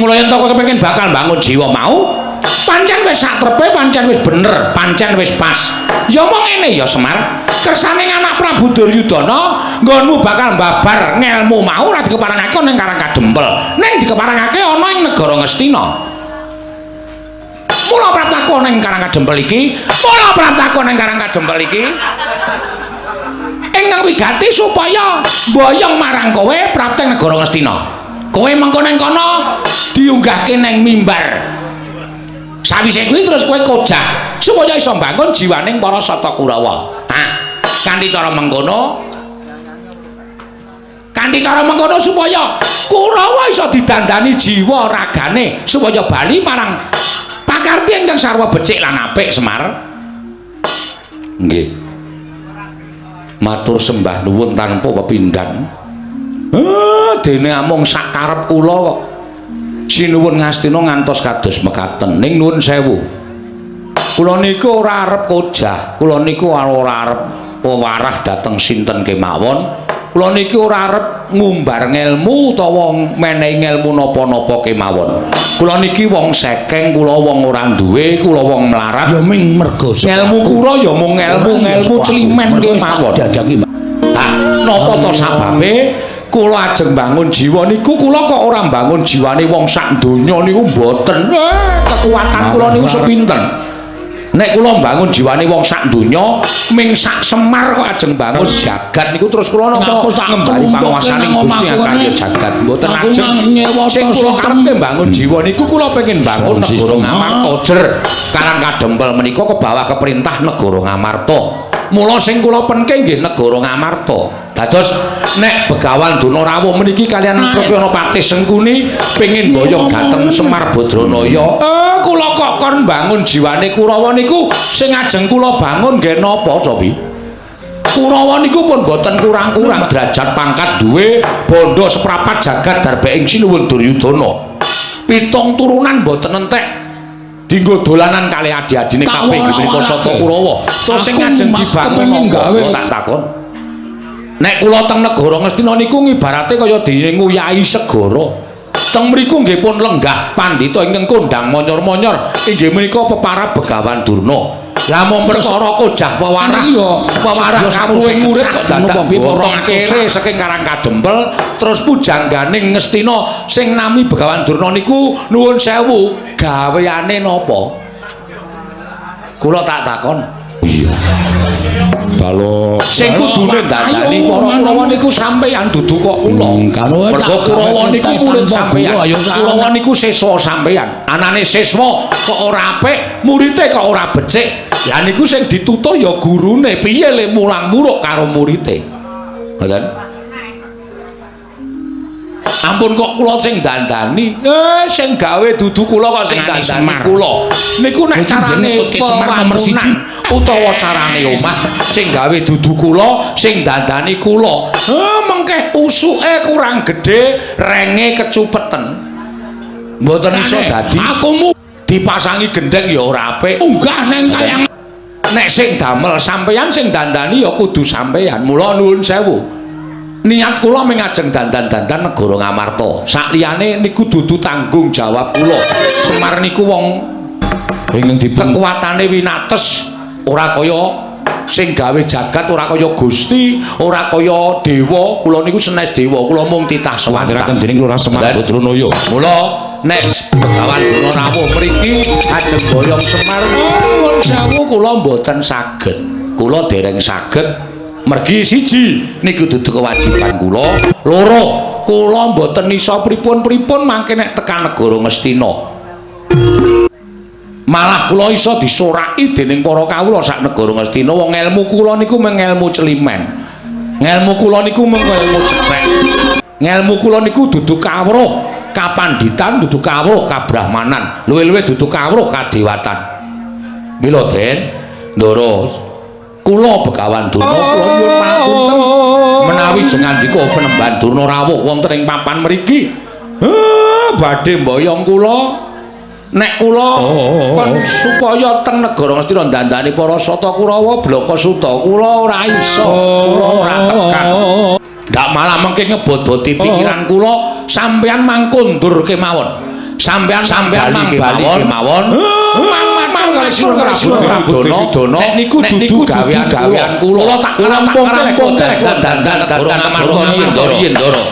Mula yen to kowe kepengin bakal mbangun jiwa mau, pancen wis satrepe, pancen wis bener, pancen wis pas. Ya mong ngene ya Semar, kersane anak Prabu Duryudana nggonmu bakal mbabar ngelmu mau ora dikeparengake ana ing Karang Kadempel, ning dikeparengake ana ing negara Ngastina. Mula praptaku ana ing Karang Kadempel iki, mula praptaku ana ing Karang Kadempel iki ingkang wigati supaya mboyong marang kowe prapteng negara Ngastina. Kowe mengko ning kono diunggahke ning mimbar. Sawise kuwi terus kowe kojah supaya iso mbangun jiwaning para Sata Kurawa. Ah, kanthi cara mengkono, kanthi cara mengkono supaya Kurawa iso didandani jiwa ragane supaya bali marang pakarti ingkang sarwa becik lan apik Semar. Nggih. Matur sembah nuwun tanpa pepindhan. Dene amung sakarep kula kok. Sinuwun Ngastina ngantos kados mekaten. Ning nuwun sewu. Kula niku ora arep kojah, kula niku ora arep wewarah dhateng sinten kemawon. Kula niki ora arep ngumbar ngelmu utawa menehi ngelmu napa-napa kemawon. Kula niki wong sekeng, kula wong ora duwe, kula wong mlarat. Ya ming mergo ngelmu kula ya mung ngelmu celimen kemawon. Ha, napa to sababe kula ajeng bangun jiwa niku kula kok ora bangun jiwane wong sak donya niku mboten. Kekuatan kula niku sepinten. Nek kula bangun jiwane wong sak donya ming sak Semar kok ajeng bangun jagat niku terus kula napa ngembali panguwasaning Gusti Angkaya jagat mboten ajeng. Sing kula karepe bangun jiwa niku kula pengin bangun negara Ngamarta jer. Karang Kadempel menika ke bawah keperintah negara Ngamarta. Mula sing kula penke nggih negara Ngamarta. Dados nek Begawan Durna rawuh meniki kalian Prapanapati Sengkuni pengin boyong dhateng Semar Badranaya. Kula kok kon bangun jiwane Kurawa niku sing ajeng kula bangun nggih napa to Pi? Kurawa niku pun boten kurang-kurang derajat pangkat duwe bondo seprapat jagat darbe ing sinuwun Duryudana. Pitung turunan boten entek dinggo dolanan kalih adi-adine kabeh inggih menika Sata Kurawa. Terus sing ajeng dibangun gawe tak takon. Nek kula teng negara Ngastina niku ngibarate kaya dene nguyahi segara. Teng mriku nggih pun lenggah pandhita ingkang kondhang monyor-monyor inggih menika peparab Begawan Durna. Lah mung perkara kojah pewarah pewarah kawruhing murid kok dadak borong kere saking Karang Kadempel terus pujangganing Ngastina sing nami Begawan Durna niku nuwun sewu gaweane napa? Kula tak takon. Iya. Balok sing kudune dandani para Kurawa niku sampeyan dudu kok kula. Mergo Kurawa niku murid sampeyan. Kurawa niku siswa sampeyan. Anane siswa kok ora apik, murite kok ora becik. Lah niku sing ditutuh ya gurune, piye le mulang muruk karo murite. Ngoten. Ampun kok kula sing dandani. Sing gawe dudu kula kok sing dandani kula. Niku nek carane Semar nomor 1 utawa carane omah sing gawe dudu kula, sing dandani kula. Mengke usuke kurang gedhe, renge kecupeten. Mboten iso dadi. Aku dipasangi gendheng ya ora apik. Unggah nang kayang nek sing damel sampeyan sing dandani ya kudu sampeyan. Mula nuwun sewu. Niat kula mung ajeng dandan-dandan negara Ngamarta. Sakliyane niku dudu tanggung jawab kula. Semar niku wong ingkang dipun kekuatane winates, ora kaya sing gawe jagat, ora kaya Gusti, ora kaya dewa. Kula niku senes dewa, kula mung titah sewanteraken dening Lurah Semar Badranaya. Mula nek Begawan Durna rawuh mriki ajeng boyong Semar, nuwun sewu kula mboten saged. Kula dereng saged. Mergi siji niku dudu kewajiban kula, loro kula mboten iso pripun-pripun mangke nek tekan negara Ngastina. Malah kula iso disoraki dening para kawula sak negara Ngastina. Wong ngelmu kula niku mung ngelmu celimen. Ngelmu kula niku mung ngelmu ceprek. Ngelmu kula niku dudu kawruh kapanditan, dudu kawruh kabrahmanan, luwih-luwih dudu kawruh kadewatan. Mila Den, Ndara, kula Begawan Durna kula nyuwun pangapunten menawi jengandika penemban Durna rawuh wonten ing papan mriki. Badhe mboyong kula nek kula kon supaya teng negara Ngastina dandani para Sata Kurawa blaka suta kula ora iso, kula ora tekan. Ndak malah mengke ngebot-boti pikiran kula, sampeyan mangkundur kemawon. Sampeyan mang bali kemawon. Mang kali sira Prabu Durna nek niku dudu gawean kula. Kula tak rampung dandan negara Ngamarta yen Ndara.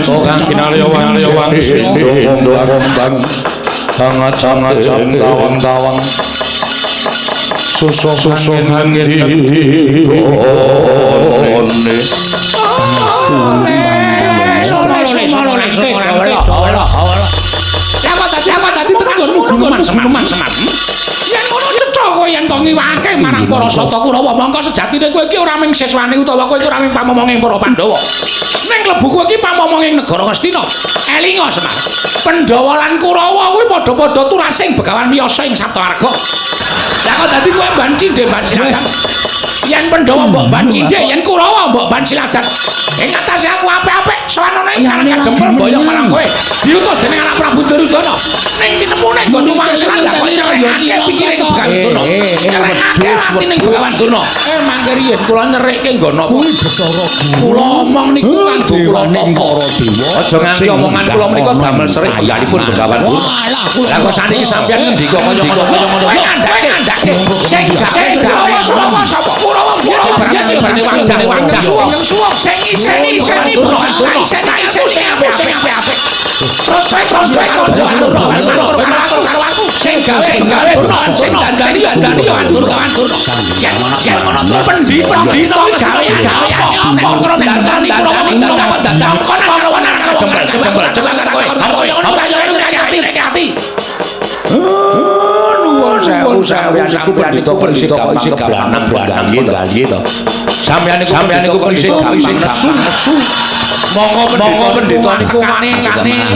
Kang kinalya-wang sindong-bang sangat-sangat tawang-tawang susuhan ngendi Yen to ngiwake marang para Sata Kurawa mongko sejatine kowe iki ora mung siswane utawa kowe iki ora mung pamomonging para Pandhawa. Ning klebu kowe iki pamomonging negara Ngastina. Elinga Semar. Pandhawa lan Kurawa kuwi padha-padha turasing Begawan Wiyasa ing Saptawarga. Lah kok dadi kowe ban cindhe ban siragan. Yen Pandhawa mbok ban cindhik, yen Kurawa mbok ban siladat. Ing atase aku apik-apik sowanana ing Karang Kadempel boyong marang kowe. Diutus dening anak Prabu Duryudana. Ning tinemune nggon wangsulan lah kok nyerehake pikire Begawan Durna. Nyerehake atine Begawan Durna. Mangke riyen kula nyerikke nggon napa? Kuwi Bathara Guru. Kula omong niku kanggo kula Dewaning tata. para dewa. Aja nganti omongan kula menika damel serik penggalipun Begawan Durna. Lah kok saniki sampeyan ngendika kaya ngono kaya ngono. Kowe ngandhake ngandhake sing gawe Kurawa sapa? Kurawa Kurawa wong suwung sing iseni iseni iseni sing apik sing apik. Terus terus karo aku sing gawe sing dandani dandani Durna. Yen ngono terus pendhita gawe gawe apa nek dandani Kurawa dandan kon karo dempel dempel kowe apa yo ati. Nuwun sewu sampeyan niku pendhita kok isih gampang keblanam to. Sampeyan niku kok isih gampang nesu. Monggo pendhita niku tekane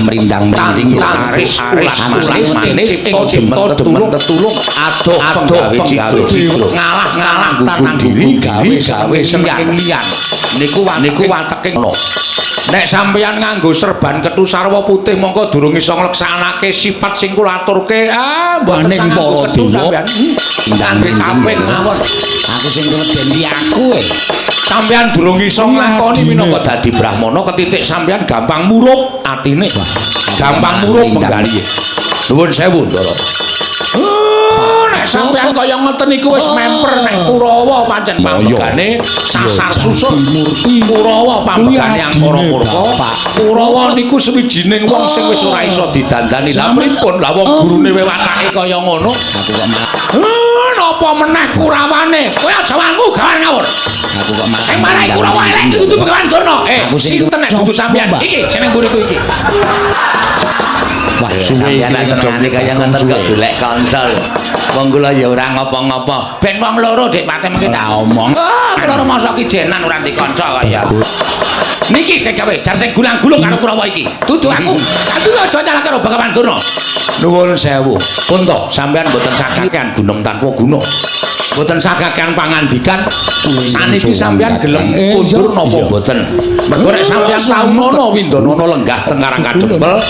merindang-merinding taris ulas manis ing cipta demen tetulung adoh penggawe cidra ngalah-ngalah tanang diri gawe seneng liyan niku wateke ngono. Nek sampeyan nganggo serban ketu sarwa putih mongko durung iso ngleksanake sifat sing kula aturke. Ah, mboten Maning para dewa. Nganggo capek mawon. Aku sing keweden ki aku e. Sampeyan durung iso nglakoni minangka dadi brahmana ketitik sampeyan gampang murup atine. Gampang murup penggalih. Nuwun sewu, Ndara. Nek sampeyan kaya ngoten niku wis memper nek Kurawa pancen pambegane sasar susur Kurawa pambegane angkara murka. Kurawa niku sewijining wong sing wis ora iso didandani. Lah pripun? Lah wong gurune watake kaya ngono. Aku kok malah Napa meneh Kurawane? Kowe aja wangku gawan ngawur. Aku kok malah sing marai Kurawa elek iki dudu Begawan Durna. Sinten nek dudu sampeyan? Iki sing nang mburiku iki. Wah, suwe sampeyan senengane kaya ngoten kok golek kanca lho. Wong kula ya ora ngopo-ngopo. Ben wong loro Dik Pate mengki tak omong. Ah, kula rumangsa ki jenan ora ndek kanca kaya. Niki sing gawe jar sing gulang-gulung karo Kurawa iki. Dudu aku. Dudu aja nyalah karo Begawan Durna. Nuwun sewu. Pun to, sampeyan mboten sakakean gunem tanpa guna. Mboten sakakean pangandikan. Saniki sampeyan gelem kundur napa mboten? Mergo nek sampeyan taunono Windanana lenggah teng Karang Kadempel,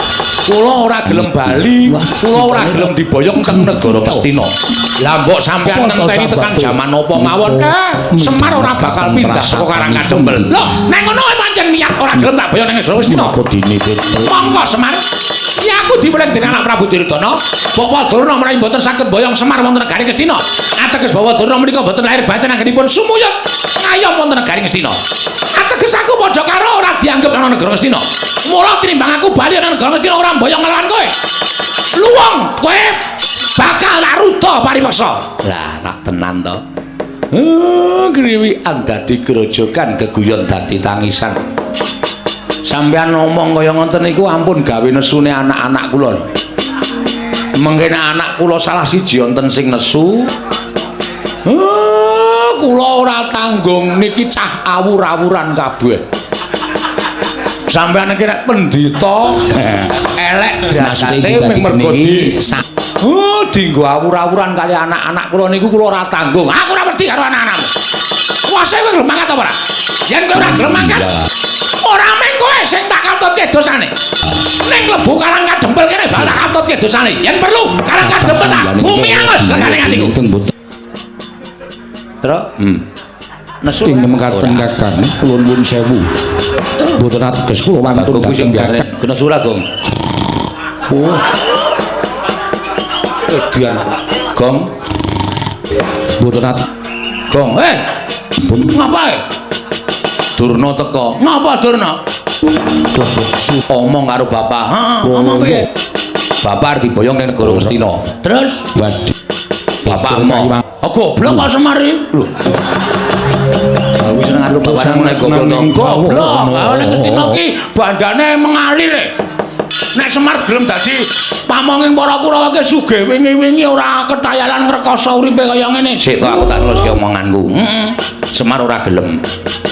kula ora gelem bali, kula ora gelem diboyong teng negara Ngastina. Lah mbok sampeyan ngenteni tekan jaman apa mawon, Semar ora bakal pindah saka Karang Kadempel. Lho, nek ngono pancen niat ora gelem tak boyong nang negara Ngastina. Monggo Semar. Ya aku diweling dening anak Prabu Duryudana, Bapak Durna menawi mboten saged boyong Semar wonten negari Ngastina. Ateges Bapak Durna menika mboten lahir batin anggenipun sumuyut ngayom wonten negari Ngastina. Ateges aku padha karo ora dianggep ana negara Ngastina. Mula tinimbang aku bali ana negara Ngastina ora mboyong ngelawan kowe. Luwung kowe bakal laruda paripeksa. Lah, rak tenan to. Kriwikan dadi grojogan geguyon dadi tangisan. Sampeyan ngomong kaya ngoten niku ampun gawe nesune anak-anak kula. Mengke nek anak kula salah siji wonten sing nesu, kula ora tanggung niki cah awur-awuran kabeh. Sampeyan iki nek pendhita elek derajate mung mergo di dinggo awur-awuran kali anak-anak kula niku kula ora tanggung. Aku ora wedi karo anak-anakmu. Kuwase kowe gelem mangkat apa ora? Yen kowe ora gelem mangkat, ora mung kowe sing tak katutke dosane. Ning klebu Karang Kadempel kene bakal tak katutke dosane. Yen perlu Karang Kadempel tak bumi angus legane atiku. Truk, Nesu ing mekaten kakang kula nuwun sewu. Mboten ateges kula wantun dhateng kakang. Kena surah, Gong. Oh. Edian. Gong. Mboten ateges. Gong. Ngapa? Durna teko. Ngapa Durna? Omong karo bapak. Heeh, omong piye? Bapak arep diboyong ning negara Ngastina. Terus waduh. Bapak omong. Oh, goblok kok Semar iki. Lho. Aku seneng arep bapak ngene goblok to. Goblok. Nek Ngastina ki bandane mengalir. Nek Semar gelem dadi pamonging para Kurawa ki sugih wingi-wingi ora ketayalan ngrekoso uripe kaya ngene. Sik to aku tak neruske omonganku. Heeh. Semar ora gelem.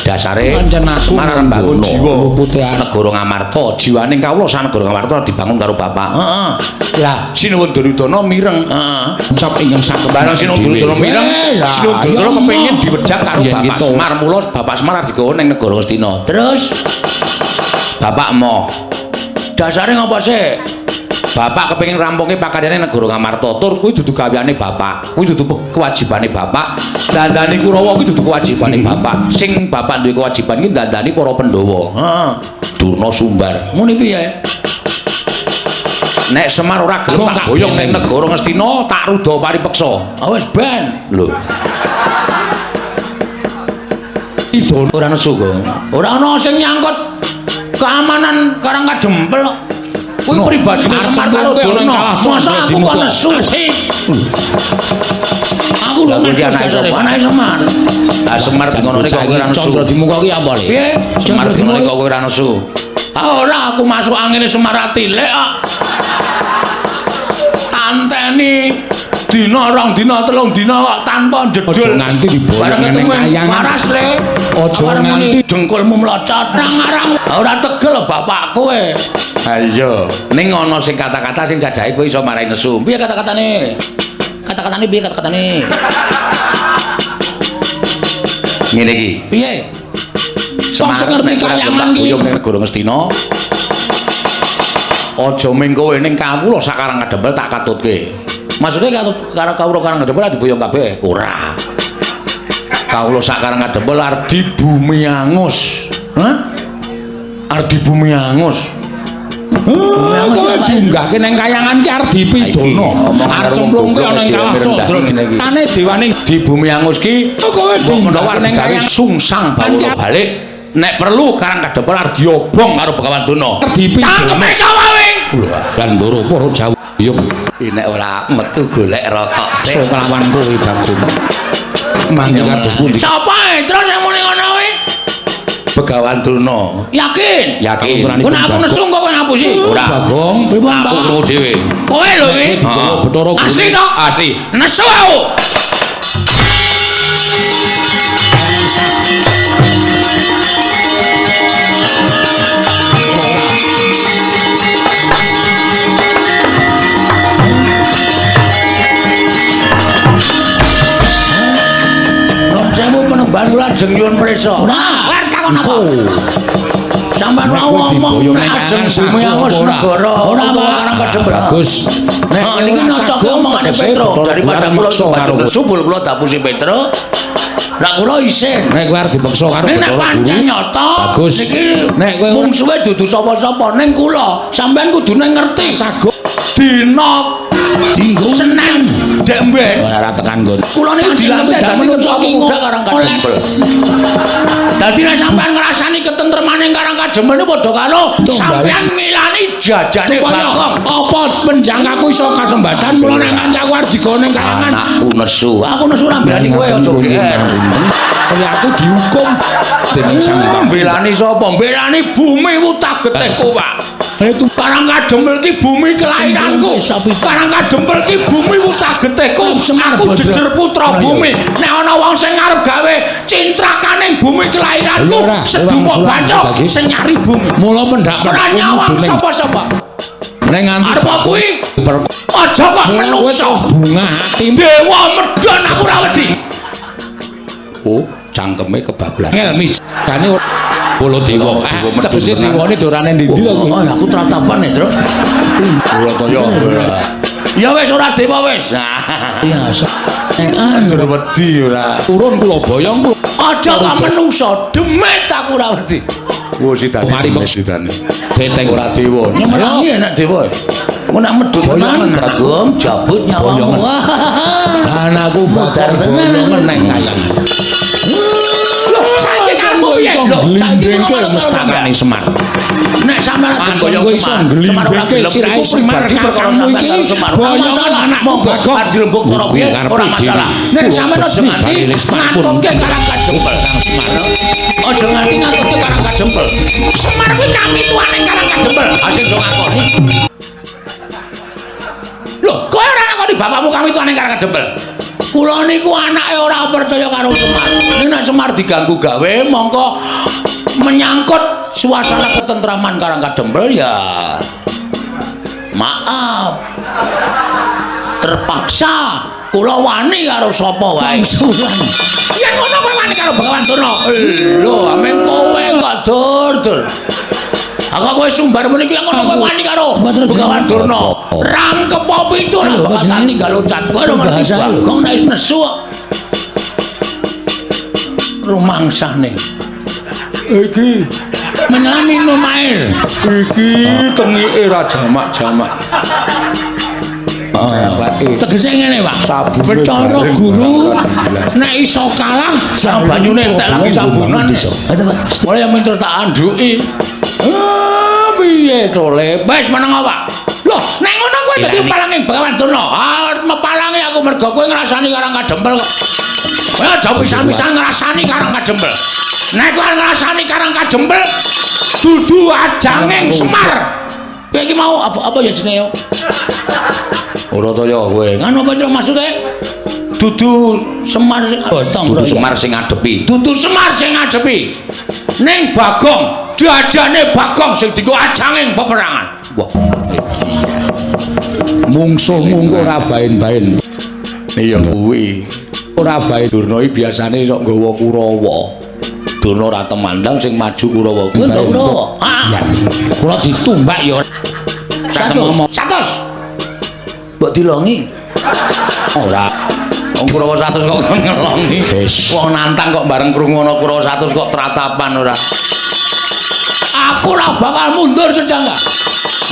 Dasare Pancen aku Semar arep mbangun mengkono. jiwa Lupute negara Ngamarta, jiwane kawula sanegara Ngamarta dibangun karo bapak. Heeh. Lah, Sinuwun Duryudana mireng. Heeh. Ucap ingkang saged Bareng Sinuwun Duryudana mireng, Sinuwun Duryudana kepengin diwejak karo Yen Bapak kita Semar. Mula Bapak Semar arep digawa ning negara Ngastina. Terus Bapak emoh. Dasare ngopo sih? Bapak kepengin rampungke pakaryane negara Ngamarta. Tur kuwi dudu gaweane bapak. Kuwi dudu kewajibane bapak. Dandani Kurawa kuwi dudu kewajibane bapak. Sing bapak duwe kewajiban ki dandani para Pandhawa. Heeh. Durna Sumbar. Muni piye? Nek Semar ora gelem tak boyong ning negara Ngastina, tak ruda paripeksa. Ah wis ben. Lho, Idon ora nesu kok. Ora ana sing nyangkut keamanan Karang Kadempel. Kuwi No, pribadine arep Semar karo cemplungke ana ing Durna. kalah Masa Candra aku kok Dimuka. nesu? Aku lho Lah kuwi ngerti anake sapa? Anake Semar. Lah Semar dingonone kok kowe ora nesu. Candra Dimuka ki apa le? Piye? Semar Candra dingonone Dimuka kok kowe ora nesu. Ah ora, aku masuk angine Semar atilik kok. Tanteni dina rong dina telung dina kok tanpa Aja jedul. nganti diboyong Bareng neng ketemu kayangan. waras le. Aja Bareng muni, nganti dengkulmu mlocot nang ngarang. Ora tegel bapak kowe. Ha iya. Ning ana sing kata-kata sing jajahe kowe iso marai nesu. Piye kata-katane? Kata-katane piye kata-katane? Ngene iki. Piye? Wong sing ngerti nek ora kayangan ki. boyong ning negara Ngastina. Aja ming kowe ning kawula sakarang Kadempel tak katutke. Maksudnya katut karo kawula Karang Kadempel diboyong kabeh? Ora. Kawula sakarang Kadempel arep dibumi angus. Hah? Arep dibumi angus. Kowe diunggahke nang kayangan ki arep dipidana. Omongan Arep karo wong cemplungke goblok ana ing wis kawah dhewe Candra. ngene iki. Ane dewane Di bumi angus ki kowe mbok diunggahke menawa nang gawe kayangan sungsang bawala balik. Nek perlu Karang Kadempel arep diobong karo Begawan Durna. Arep dipidana. Cangkeme sapa kowe? Lan ndoro para Jawa yung Nek ora metu golek rokok so sik. kelawan kowe Bagong. Mangke kados pundi? Sapa e? Terus sing muni ngono kuwi? Begawan Durna. Yakin? Yakin. Kaputrane Ku nek aku Bagong. nesu kok kowe ngapusi? Ora. Bagong, pripun Aku Pak? krungu dhewe. Kowe lho iki. Nek digawa Bathara Guru. Asli to? Asli. Nesu aku. Nuwun sewu penemban kula ajeng nyuwun prisa. Ora, arep takon apa? Sampeyan Nek wau kowe ngomong diboyong nek nang ajeng kayangan bumi sagu angus apa ora? negara Ora, utawa Pak. Karang Kadempel. Bagus. Nek Nek niki ora nyocoke sagu, omongane tegese Petro Bathara daripada Guru kula maksa karo bajeng kowe. subul kula dapusi Petro. Lah kula isin. Nek kowe arep dipeksa karo Nek nek Bathara pancen Guru. nyata Bagus. niki Nek kowe ora mungsuhe dudu sapa-sapa ning kula sampean kudune ngerti sagu dina dinggo Senin dek mben ora tekan nggon. kula niku dilantik dadi ketua pemuda Karang Kadempel. Dadi nek sampean ngrasani ketentremane Karang Kadempel niku padha karo sampean ngilani jajane Bagong. Apa penjangkaku iso kasembatan mula nek kancaku arep digawa ning kayangan. Anakku nesu. Aku nesu ora mbelani kowe aja GR. Kowe aku dihukum dening Sang Hyang. Mbelani sapa? Mbelani bumi wutah getihku, Pak. Itu Karang Kadempel ki bumi kelahiranku. Karang Kadempel ki bumi wutah getihku. Semar Aku Badra. jejer putra Ayo. bumi. Nek ana wong sing arep gawe cintrakaning bumi kelahiranku, Ayo ora, sedumuk ewang bacok lagi. sing nyari bumi. mula pendak Ora nyawang sapa-sapa. Nek nganti Arep kuwi aja kok kowe menungso. terus bunga atimu Dewa medhon aku ora wedi. Oh, cangkeme kebablasan. ngel mijane Bala Dewa. Dewa medun Tegese tenan. dewane dorane ndi to kuwi? Oh, aku tratapan ya, Truk. Ora kaya. Ya wis ora dewa wis. Nah. Iya, Ora wedi ora. turun kula boyong kula. Aja kok menungso, demit aku ora wedi. Wo sidane. Mari, Bos. sidane. Beteng Ora dewa. Nyemelangi enak dewa. Mun nak medhun tenan, Bagong jabut nyawamu. Boyongan. Anakku Mudar bakal tenan. boyongan nang kayangan. Loh, saiki karepmu piye? Iso Loh, saiki glindingke kula mestakane Semar. Nek sampean aja Ampun boyong kowe iso Semar. Semar ora glindingke gelem sirahe iku Semar pribadi perkara kakangmu sampean iki. karo Semar. Ora Boyongan masalah. anakmu Monggo Bagong. arep dirembuk cara Kuwi piye karepe ora masalah. dhewe. Nek Kula sampean aja besi nganti barele Semar pun. ngatutke Karang Kadempel. Kang Semar. Aja nganti ngatutke Karang Kadempel. Semar kuwi kami tuane Karang Kadempel. Ah sing do ngakoni. Loh, kowe ora ngakoni bapakmu kami tuane Karang Kadempel. Kula niku anake ora percaya karo Semar. Nek Semar diganggu gawe mongko menyangkut suasana ketentraman Karang Kadempel ya. Maaf. Terpaksa kula wani karo sapa wae. Yen ngono kowe wani karo Begawan Durna. Lho, amen kowe kok dur-dur. Aku kowe sumbar muni iki ngono kowe wani karo Begawan Durna. Rangkep pitu ora bakal tinggal loncat. Kowe ora ngerti Bagong nek wis nesu kok. Rumangsane. Iki menyelam minum air. Iki tengike ra jamak-jamak. Tegese ngene, Pak. Bathara Guru nek iso kalah banyune entek lagi sabunan. Mulai yang minter tak andhuki. Ah, piye to, Le? Wis meneng apa? Loh, nek ngono kowe dadi palanging Begawan Durna. Ah, mepalangi aku mergo kowe ngrasani Karang Kadempel kok. Kowe aja pisan-pisan ngrasani Karang Kadempel. Nek kowe ngrasani Karang Kadempel dudu ajanging Semar. Kowe iki mau apa ya jenenge? Ora to ya kowe. Ngono apa terus maksude? Dudu Semar sing dudu Semar sing ngadepi. Dudu Semar sing ngadepi. Ning Bagong, dadane Bagong sing dienggo ajanging peperangan. Wah. Mungsuhmu engko ora baen-baen. Iya kuwi. Ora bae Durna iki biasane sok nggawa Kurawa. Durna ora temandang sing maju Kurawa. Kuwi nggawa Kurawa. Ah. Kula ditumbak ya. 100. 100. Mbok dilongi. Ora. Wong Kurawa 100 kok ngelongi. Wong nantang kok bareng krungu ana Kurawa 100 kok tratapan ora. Aku ora bakal mundur sejangga.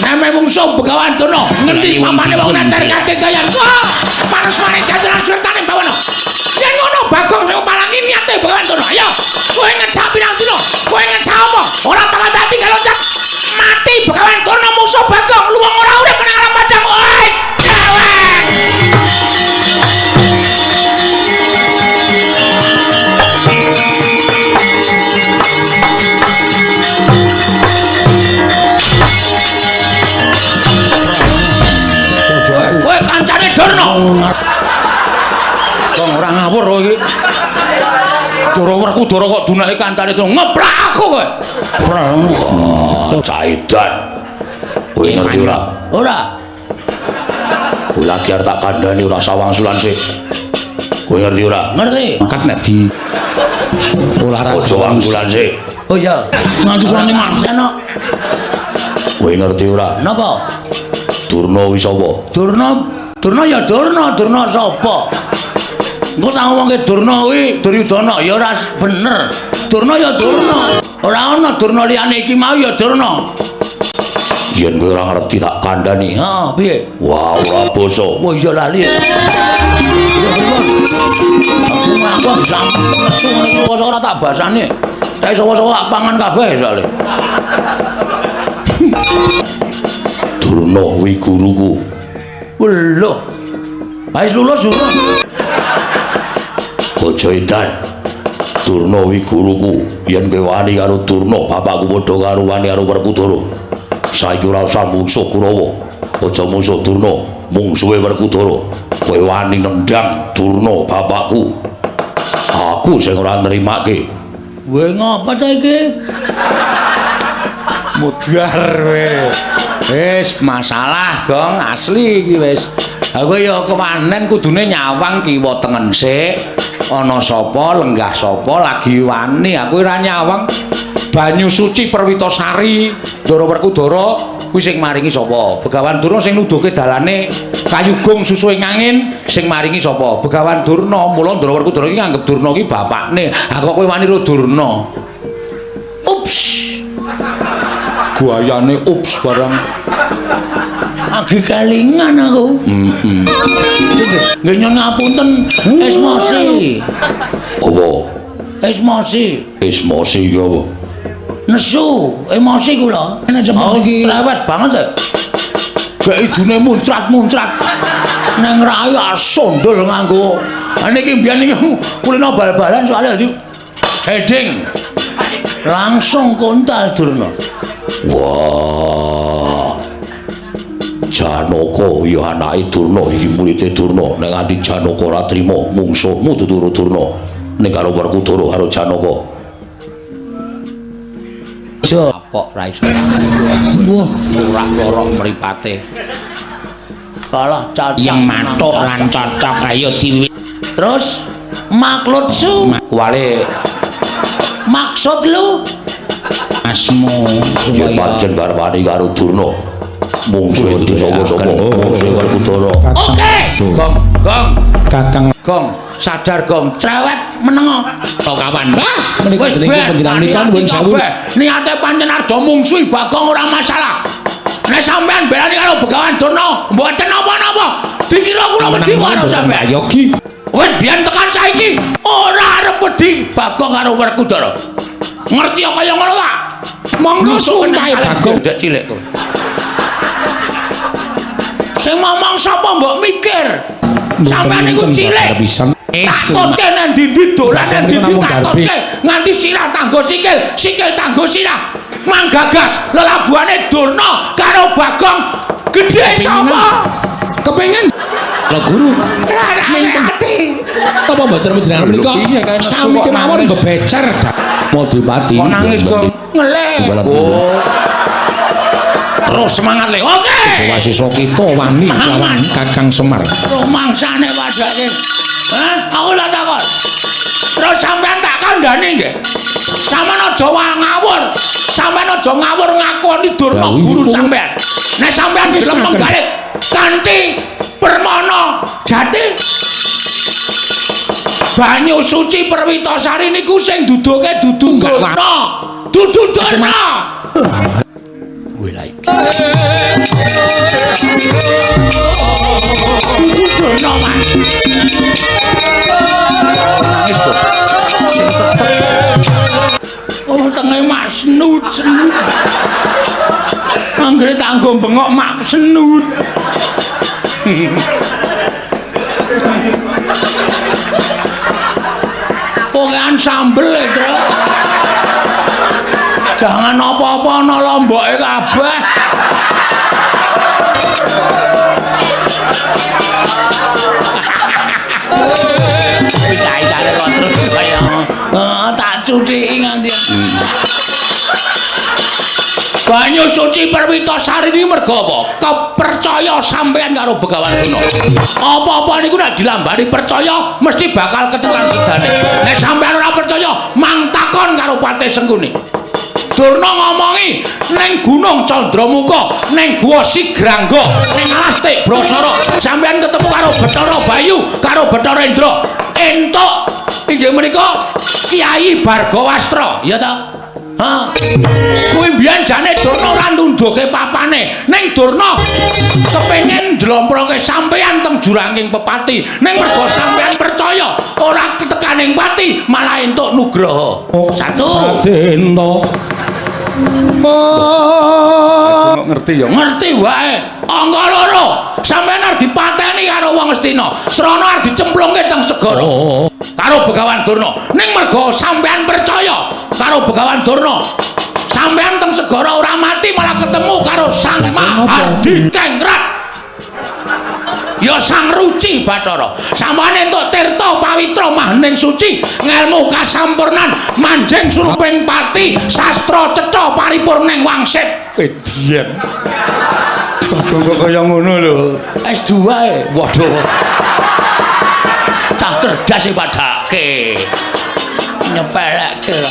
Neme mungsuh Begawan Durna ngendi mamane wong neter kategayan. Panas-panas jajaran sultane bawana. Yen ngono Bagong sing palangi niate Begawan Durna. Ayo, kowe ngejak pirang dina? Kowe ngejak apa? Ora bakal tak tinggal loncat. Mati Begawan Durna mungsuh Bagong luwung ora urip nang alam padang. Oi, dewek. Kowe kancane Durna. Wong ora ngawur kowe iki. Dara Werkudara kok dunake kancane Durna. Ngeplak aku kowe. Oh, caidan. Kowe ngerti ora? Ora. Kowe lagi arep tak kandhani ora sawangsulan sik. Kowe ngerti ora? Ngerti. Mangkat nek di olahraga aja wangsulan sik. Oh iya, nganti suwane ngaksen kok. Kowe ngerti ora? Napa? Durna kuwi sapa? Durna, Durna ya Durna, Durna sapa? Engko tak ngomongke Durna kuwi Duryudana ya ora bener. Durna ya Durna. Ora ana Durna liyane iki mau ya Durna. Yen kowe ora ngerti tak kandhani. Heeh, piye? Wah, ora basa. Wah, iya lali. Ya pripun? Aku bisa nesu ngene iki ora tak basane. Tak iso-iso tak pangan kabeh soalé. Durna kuwi guruku. Lho. Wis lulus durung? Aja edan. Durna kuwi guruku. Yen kowe wani karo Durna, bapakku padha karo wani karo Werkudara. Saiki ora usah mungsuh Kurawa. Aja mungsuh Durna, mungsuhe Werkudara. Kowe wani nendang Durna bapakku. Aku sing ora nrimake. Kowe ngapa ta iki? Mudhar kowe. Wis masalah, Gong, asli iki wis. Aku ya kewanen kudune nyawang kiwa tengen sik. Ana sapa lenggah sapa lagi wani aku ora nyawang. Banyu suci Perwitasari Ndara Werkudara kuwi sing maringi sapa? Begawan Durna sing nuduhke dalane kayugung susuhe angin sing maringi sapa? Begawan Durna. Mula Ndara Werkudara iki nganggep Durna iki bapakne. Ha kok kowe wani ro Durna? Ups. Guayane ups barang. Agi kelingan aku. Heeh. Nggih nyuwun ngapunten Esmosi. Apa? Esmosi. Esmosi iki apa? Nesu, emosi kula. Nek cepet iki cerewet banget e. Gek idune muncrat-muncrat. Neng rai sondol nganggo. Ha niki mbiyen iki kulino bal-balan soalnya dadi heading. Langsung kontal Durna. Wah. Janaka ya anake Durna iki murite Durna. Nek nganti Janaka ora trima mungsuhmu dudu Durna. Ning karo Werkudara karo Janaka. Apok ra iso. Wah, Ora lorok mripate. Kalah cacak. Yang matuk lan cocok ayo diwi. Terus maklud su. Wale Maksud lu Asmu ya pancen garwane karo Durna. Mungsuhe dudu sapa-sapa, mungsuhe Werkudara. Oke. Gong, gong, Kakang gong. Sadar gong, cerewet menengo. Oh kawan. Wah, menika Wis jenenge ben, panjenengan menika nuwun sewu. Niate pancen arep mungsuhi Bagong ora masalah. Nek sampean belani karo Begawan Durna, mboten napa-napa. Dikira kula wedi karo sampean. Yogi. Wis biyen tekan saiki ora arep wedi Bagong karo Werkudara. Ngerti apa kaya ngono ta? Monggo sumpahe Bagong. Dek cilik kowe. Sing ngomong sapa mbok mikir? Sampean niku cilik. Takutke nang ndi-ndi dolan nang ndi-ndi takutke nganti sirah tanggo sikil, sikil tanggo sirah. Manggagas lelabuhane Durna karo Bagong gedhe sapa? Kepengen Lho guru, Ning ati. apa mboten panjenengan menika sami kemawon bebecer. Modipati. Kok nangis kok ngelih. Oh. Terus semangat le. Oke. Wasisa kita wani lawan Kakang Semar. Rumangsane padake. Hah? Aku lak takon. Terus sampean tak kandhani nggih. Sampean aja ngawur. Sampean aja ngawur ngakoni Durna guru sampean. Nek sampean gelem menggalih kanthi permana jati banyu suci Perwitasari niku sing duduke dudu Durna. Dudu Durna. Kuwi lha iki. Dudu Durna, Mas. Nangis kok. Sing tetep. Oh, tenge mak senut senut. Anggere tanggo bengok mak senut. Pokokan sambel e, Truk. Jangan apa-apa ana lomboke kabeh. Pikai-kare kok terus kaya tak cuciki nganti. Banyu suci Perwitasari niki mergo apa? Kepercaya sampean karo Begawan Durna. Apa-apa niku nek dilambari percaya mesti bakal ketekan sedane. Nek sampean ora percaya, mang takon karo Patih Sengkuni. Durna ngomongi ning Gunung Candramuka, ning Gua Sigrangga, ning Alas Tik Brasara. Sampean ketemu karo Bathara Bayu, karo Bathara Indra. Entuk inggih menika Kyai Bargawastra, ya ta? Ha. Kuwi mbiyen jane Durna ora nundhuke papane. Ning Durna kepengin njlomproke sampean teng juranging pepati. Ning mergo sampean percaya ora ketekaning pati, malah entuk nugraha. Satu. Ngerti ya? Ngerti wae. Angka loro, sampean arep dipateni karo wong Astina. Srana arep dicemplungke teng segara. Karo Begawan Durna. Ning mergo sampean percaya karo Begawan Durna, sampean teng segara ora mati malah ketemu karo Sang Mahardikengrat. Ya Sang Ruci Bathara. Sampeyan entuk tirta pawitra mahning suci, ngelmu kasampurnan, manjing suruping pati, sastra cetha paripurning wangsit. Edian. Bagong kok kaya ngono lho. S2 e. Waduh. Cah cerdas e padake. Nyepelekke lho.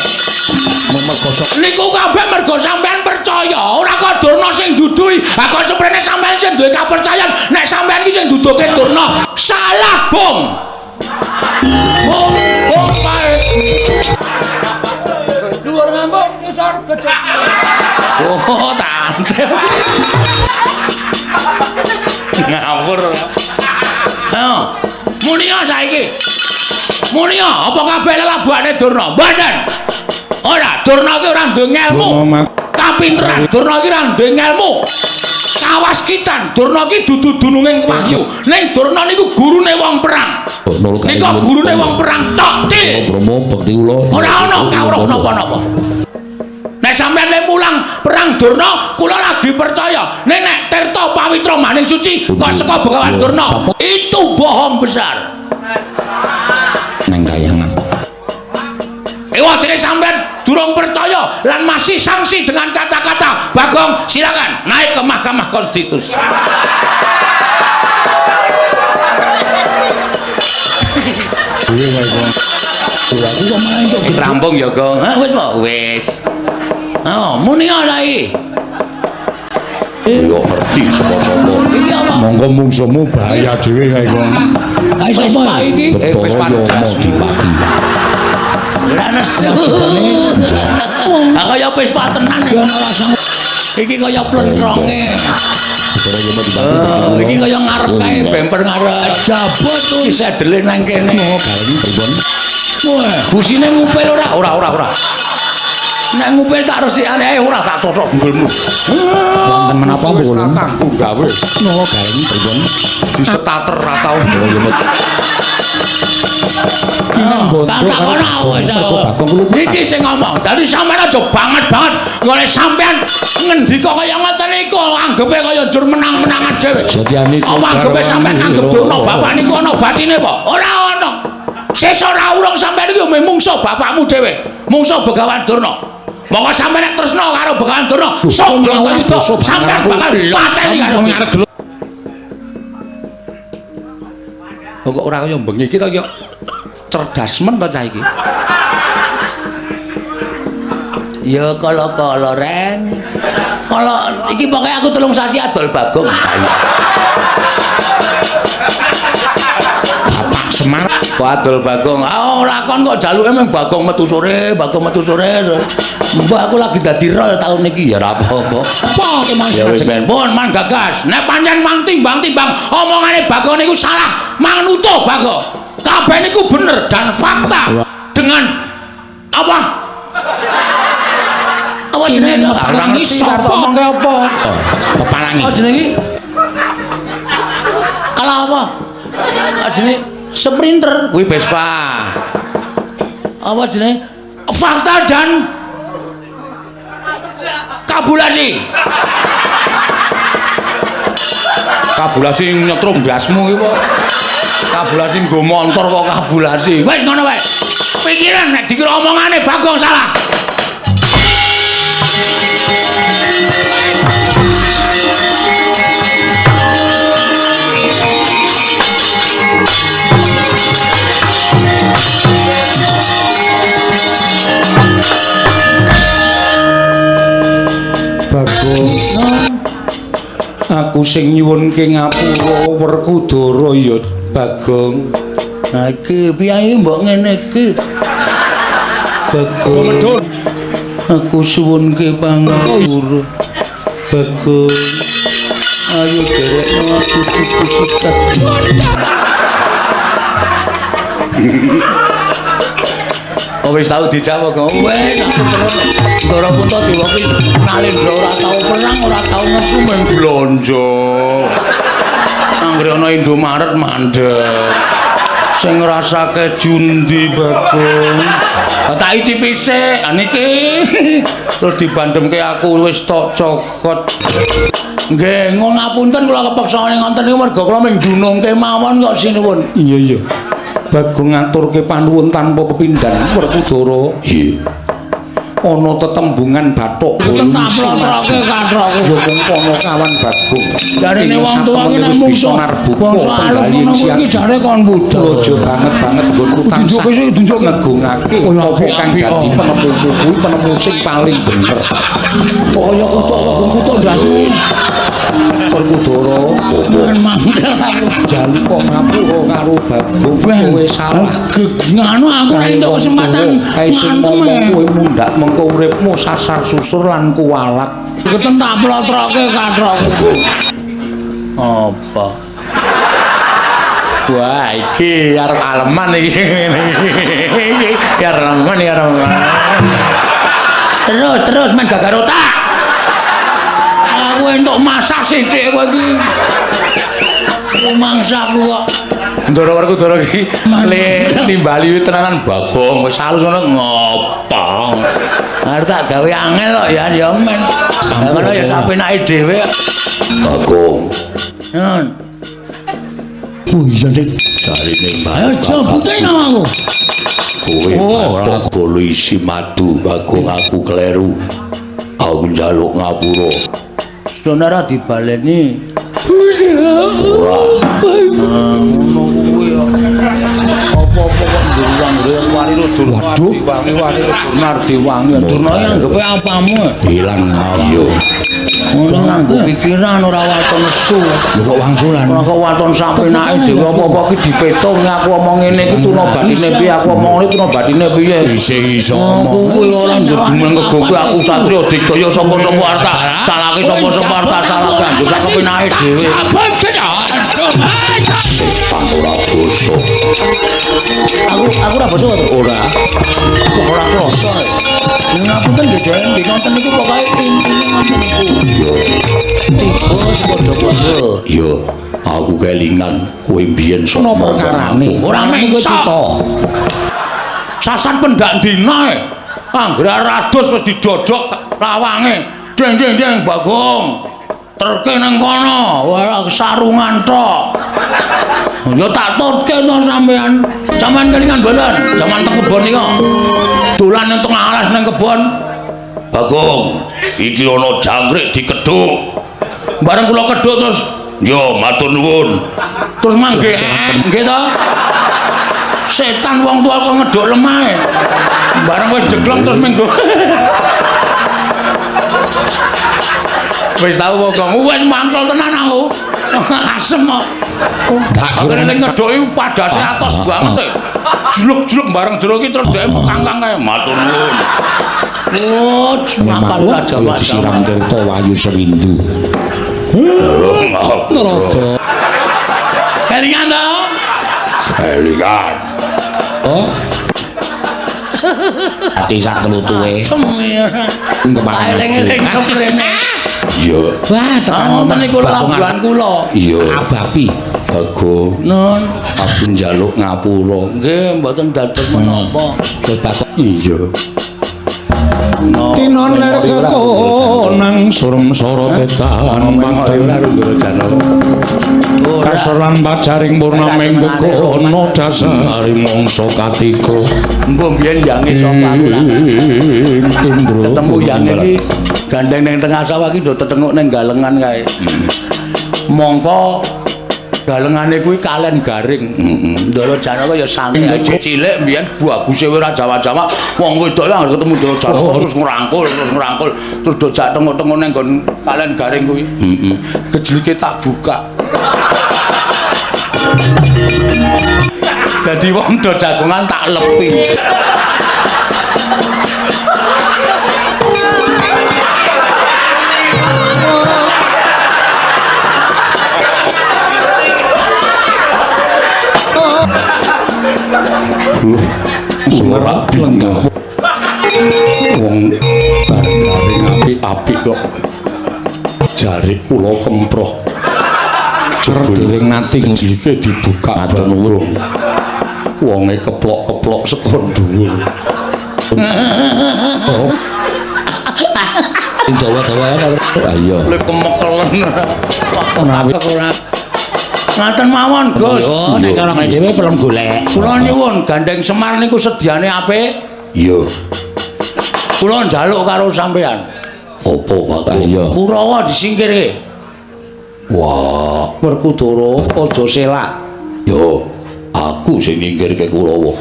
Niku kabeh mergo sampean percaya, ora kok Durna sing duduhi. Ha kok seprene sampean sing duwe kapercayan, nek sampean iki sing duduhke Durna. Salah, Bung. Bung, bung pae. Dhuwur ngambung ngisor becik. Oh, tante. Ngawur. Ha, munia saiki. Munia, apa kabeh lelabuhane Durna? Mboten. Ora, Durna ki ora duwe ngelmu. Kapinteran Durna ki ora duwe ngelmu. Kawaskitan Durna ki dudu dununging wahyu. Ning Durna niku gurune wong perang. Nika gurune wong perang tok, Dik. Bromo bekti kula. Ora ana kawruh napa-napa. Nek Nek sampean le mulang perang Durna, kula lagi percaya. Nek nek Tirta Pawitra Maning Suci kok saka Begawan Durna, itu bohong besar. Nang kayangan. Ewa dene sampean durung percaya lan masih sanksi dengan kata-kata Bagong, silakan naik ke Mahkamah Konstitusi. Wis rampung ya, Gong. Hah, wis po? Wis. Oh, muni ora iki. Yo ngerti sapa-sapa. Iki apa? Monggo mungsuhmu bahaya dhewe kae, Gong. Ayo sapa iki? Betara Yama Dipati. Ora nesu. Ah kaya Vespa tenan iki. Iki kaya plentronge. Betara Yama Dipati. Iki kaya ngarep kae bemper ngarep. Jabot tuh sedele nang kene. Gareng pripun? Wah, busine ngupil ora? Ora, ora, ora. Nek ngupil tak resikane ae ora tak totok bunggulmu. Wonten menapa kula? Kakangku gawe Nala gareng pripun? disetater ra tau Betara Yama. Tak takono wis. Iki sing ngomong. Dadi sampean aja banget-banget golek sampean ngendika kaya ngoten niku anggepe kaya njur menang-menangan dhewe. Setyane Apa anggepe sampean anggep Durna bapak niku ana batine apa? Ora ana. Sesuk ora urung sampean iki yo mungsuh bapakmu dhewe, mungsuh Begawan Durna. Monggo sampean nek tresna karo Begawan Durna, sok Bratayuda sampean bakal pateni karo ngarep. Kok ora kaya bengi iki to ya cerdas men to cah iki. Ya kala-kala reng. Kala iki pokoke aku 3 sasi adol Bagong. Bapak Semar Kok adol Bagong. Ah ora kon kok jaluke mung Bagong metu sore, Bagong metu sore. Mbah aku lagi dadi rol taun iki ya ora apa-apa. apa kemawon Ya wis ben pun man gagas. Nek pancen mang timbang-timbang omongane Bagong niku salah, mang nutuh Bagong. Kabeh niku bener dan fakta dengan apa? Apa jenenge? Ora ngerti arep omongke apa. Pepalangi. Apa jenenge iki? Alah apa? Apa jenenge? Sprinter kuwi Vespa. Apa jenenge? Fakta dan kabulasi. Kabulasi nyetrum ndasmu iki kok. Kabulasi nggo montor kok kabulasi. Wis ngono wae. Pikiran nek dikira omongane Bagong salah. Bagong. Aku sing nyuwunke ngapura Werkudara ya Bagong. Nah iki piye mbok ngene iki? Bagong. Aku suwunke pangapura. Bagong. Ayo derekno aku tuku sikat. Oh wis tau dijak kok. Wes aku terus Ndara Puntadewa ki Nalendra ora tau perang, ora tau nesu men blonjo. Anggere ana Indomaret mandek. Sing ngrasake jundi Bagong. Tak icipi sik, niki. Terus dibandemke aku wis tok cokot. Nggih, ngapunten kula kepeksa ngoten niku merga kula mung dunungke mawon kok sinuwun. Iya iya. Bagong ngaturke panuwun tanpa pepindhan Werkudara. Iya. Ana tetembungan bathuk Boten saplotroke kathokku. Ya mung kono kawan Bagong. Jarene wong tuwa ki nek mungsuh bangsa alus ngono kuwi iki jare kon budal. Aja banget-banget nggonku tansah Dunjuke sik, dunjuke. ngegungake apa kang dadi penemuku kuwi penemu sing paling bener. Kaya kutuk kok kutuk ndasmu. Werkudara Ben mangkel aku. jaluk ngapura karo Bagong kowe salah. Nganu aku ora entuk kesempatan kae sing ngantem. ngomong kowe mundhak mengko uripmu sasar susur lan kuwalat. Keten tak plotroke kathokku. Apa? Wah, iki arep aleman iki. Ya remen ya remen. Terus terus main gagar otak. Aku entuk masak sithik kowe iki. Rumangsaku kok. Ndara Werkudara iki le nimbali tenanan Bagong wis halus ngono ngopong. Arep tak gawe angel kok ya ya men. Lah ngono ya sapenake dhewe. Bagong. Nun. Oh iya Dik. Jarine Ayo jebutke nang aku. Kowe bathok bolo isi madu, Bagong aku kleru. Aku njaluk ngapura. Sonara dibaleni. Ora. Ngono kuwi ya. Apa-apa kok nduwang-nduwang wani Durna. Waduh. Diwangi wani Durna diwangi. Durna iki anggepe apamu? Ilang iya. Ngono nganggo pikiran ora waton nesu. Lho kok wangsulan? Ora kok waton sapenake dhewe apa-apa ki dipetung aku omong ngene iki tuna batine piye aku omong ngene tuna batine piye. Isih iso omong. Kuwi ora njedumeng kegoku aku satriya digdaya sapa-sapa arep tak salahke sapa-sapa arep tak salahke nganggo sak kepenake dhewe. Setan ora dosa. Aku ora basa to. Ora. Kok ora krasa. Ngapunten nggih Den, nggih ngoten niku pokoke intine ngoten niku. Iya. Tiba padha-padha. Iya, aku kelingan kowe mbiyen sok Ana perkarane. Ora kowe meksa. cita. Sasan pendak dina e. Anggere rados wis didodok lawange. Deng deng deng Bagong. Terke nang kono, ora sarungan tok. Ya tak tutke to sampean. Sampean kelingan mboten? Jaman teng kebon iki kok. Dolan nang tengah alas nang kebon. Bagong, iki ana jangkrik dikedhuk. Bareng kula kedhuk terus Yo, matur nuwun. terus mangke nggih to. Setan wong tua kok ngedhuk lemahe. Bareng wis jeglong terus minggu. Wis tau Bagong, wis mantul tenan aku. Asem kok. Tak Akhire ning ngedhuki padase atos banget e. Jluk-jluk bareng jero iki terus dhek kangkang kae Matur nuwun. Oh, nakal raja Pak. Siram tirta wayu sewindu. Rada. Kelingan to? Kelingan. Oh, Ati sak telu-tuwe. Kemarin. Eling-eling semrene. Iya. Wah, tekan Ngoten niku labuhan kula. Iya. Abapi. Bagong, Nun, aku njaluk ngapura. nggih mboten dados menapa. Iya. No. Tinon ler kekonang surem soro tetan padang kasor lan pajaring purnaming kekono dasari mangsa katiga. Mbok biyen yange sapa aku lah. Indra Ketemu yange iki gandeng ning tengah sawah iki do tetenguk ning galengan kae. Mongko galengane kuwi kalen garing. Ndara Janaka ya santai aja cilik mbiyen baguse ora Jawa-Jawa. Wong wedok anggere ketemu Ndara Janaka terus ngrangkul, terus ngrangkul, terus do jak tengok-tengok ning nggon kalen garing kuwi. Heeh. Gejlike tak buka. Dadi wong do jagongan tak lepi. Ora lenggah. Wong bar garing apik-apik kok jarik kula kemproh. Jebul nati Gejlike dibuka Bagong. Wonge keplok-keplok saka dhuwur. Oh. Dawa-dawa ya. Ayo. Lek kemekelen. Menawi. Ora. Ngaten mawon, Gus. Oh, nek cara ngene dhewe perlu golek. Kula nyuwun gandeng Semar niku sediane apik. Iya. Kula njaluk karo sampean. Apa Bagong? Iya. Kurawa disingkirke. Wah, Werkudara aja selak. yo aku sing nyingkirke Kurawa.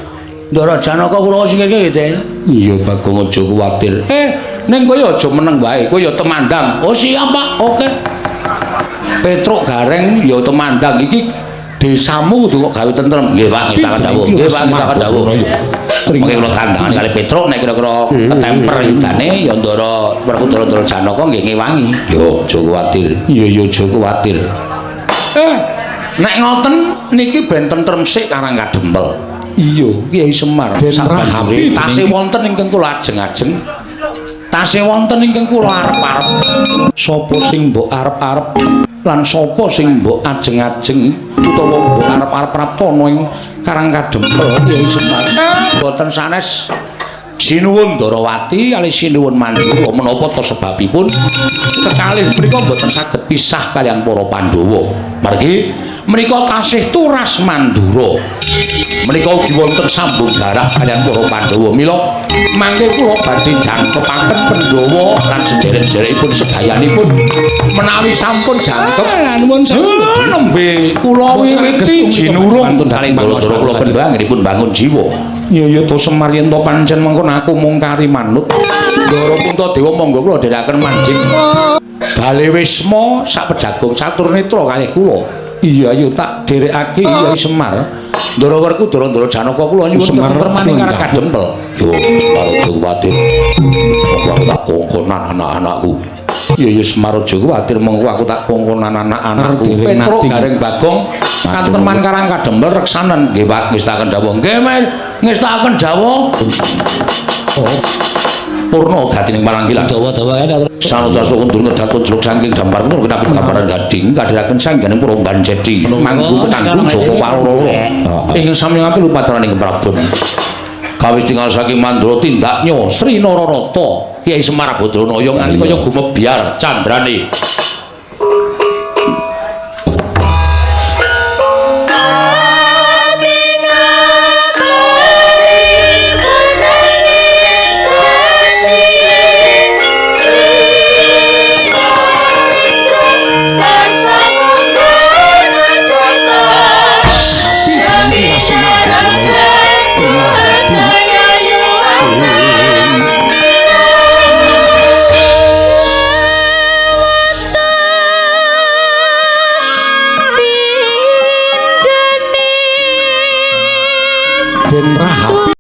Ndara Janaka Kurawa singkirke nggih, Den. Iya, Bagong aja kuwatir. Ning kowe aja meneng wae, kowe ya temandang. Oh siap, Pak. Oke. Petruk Gareng ya temandang iki desamu kudu kok gawe tentrem. Nggih, Pak, nggih tak dawuh. Nggih, Pak, nggih tak dawuh. Mengke kula tandangan kali Petruk nek kira-kira ketemper yudane ya Ndara Werkudara Ndara Janaka nggih ngewangi. Yo aja kuwatir. Iya, yo aja kuwatir. Nek ngoten niki ben tentrem sik Karang Kadempel. Iya, Kyai Semar. Sabanjure tasih wonten ingkang kula ajeng-ajeng. Tasih wonten ingkang kula arep-arep. Sapa sing mbok arep-arep lan sapa sing mbok ajeng-ajeng utawa mbok arep-arep praptana ing Karang Kadempel Kyai Semar. Mboten sanes Sinuwun Ndarawati kalih sinuwun Mandura menapa ta sebabipun kekalih menika mboten saged pisah kaliyan para Pandhawa. Margi menika tasih turas Mandura. Menika ugi wonten sambung darah kaliyan para Pandhawa. Mila mangke kula badhe jangkepaken Pandhawa lan sederek-sederekipun sedayanipun menawi sampun jangkep Nuwun sewu. Nembe kula wiwiti jinurung kalih Bathara kula Pandhawa anggenipun bangun jiwa. Iya ya to Semar yen to pancen mengkono aku mung kari manut. Ndara Puntadewa monggo kula dherekaken manjing Bale Wisma sak pejagung catur netra kalih kula. Iya ayo tak dherekake iya Semar. Ndara Werku Ndara Ndara Janaka kula nyuwun Semar ketentreman lenggah. karo kadempel. Yo aja kuwatir. Monggo aku tak kongkonan anak-anakku. Iya ya Semar aja kuwatir mengko aku tak kongkonan anak-anakku. Dereng Petruk nati. Gareng Bagong katentreman karang kadempel reksanen. Nggih Pak, ngestakaken dawuh. Nggih Mas, ngestakaken dawuh. Oh, Purna gatining paranggilan. dawa-dawa kae. Sanuta sukundur ngedat jluk saking dampar kundur kenapit gambaran gading kadhiraken sangganing Puromban Jedi manggu ketanggung Joko Paloro ingkang sami ngampil upacaraning Prabon kawis tinggal saking Mandura tindaknya Sri Nararata Kyai Semar Badranaya nganti kaya gumebyar candrane. Den Rahab.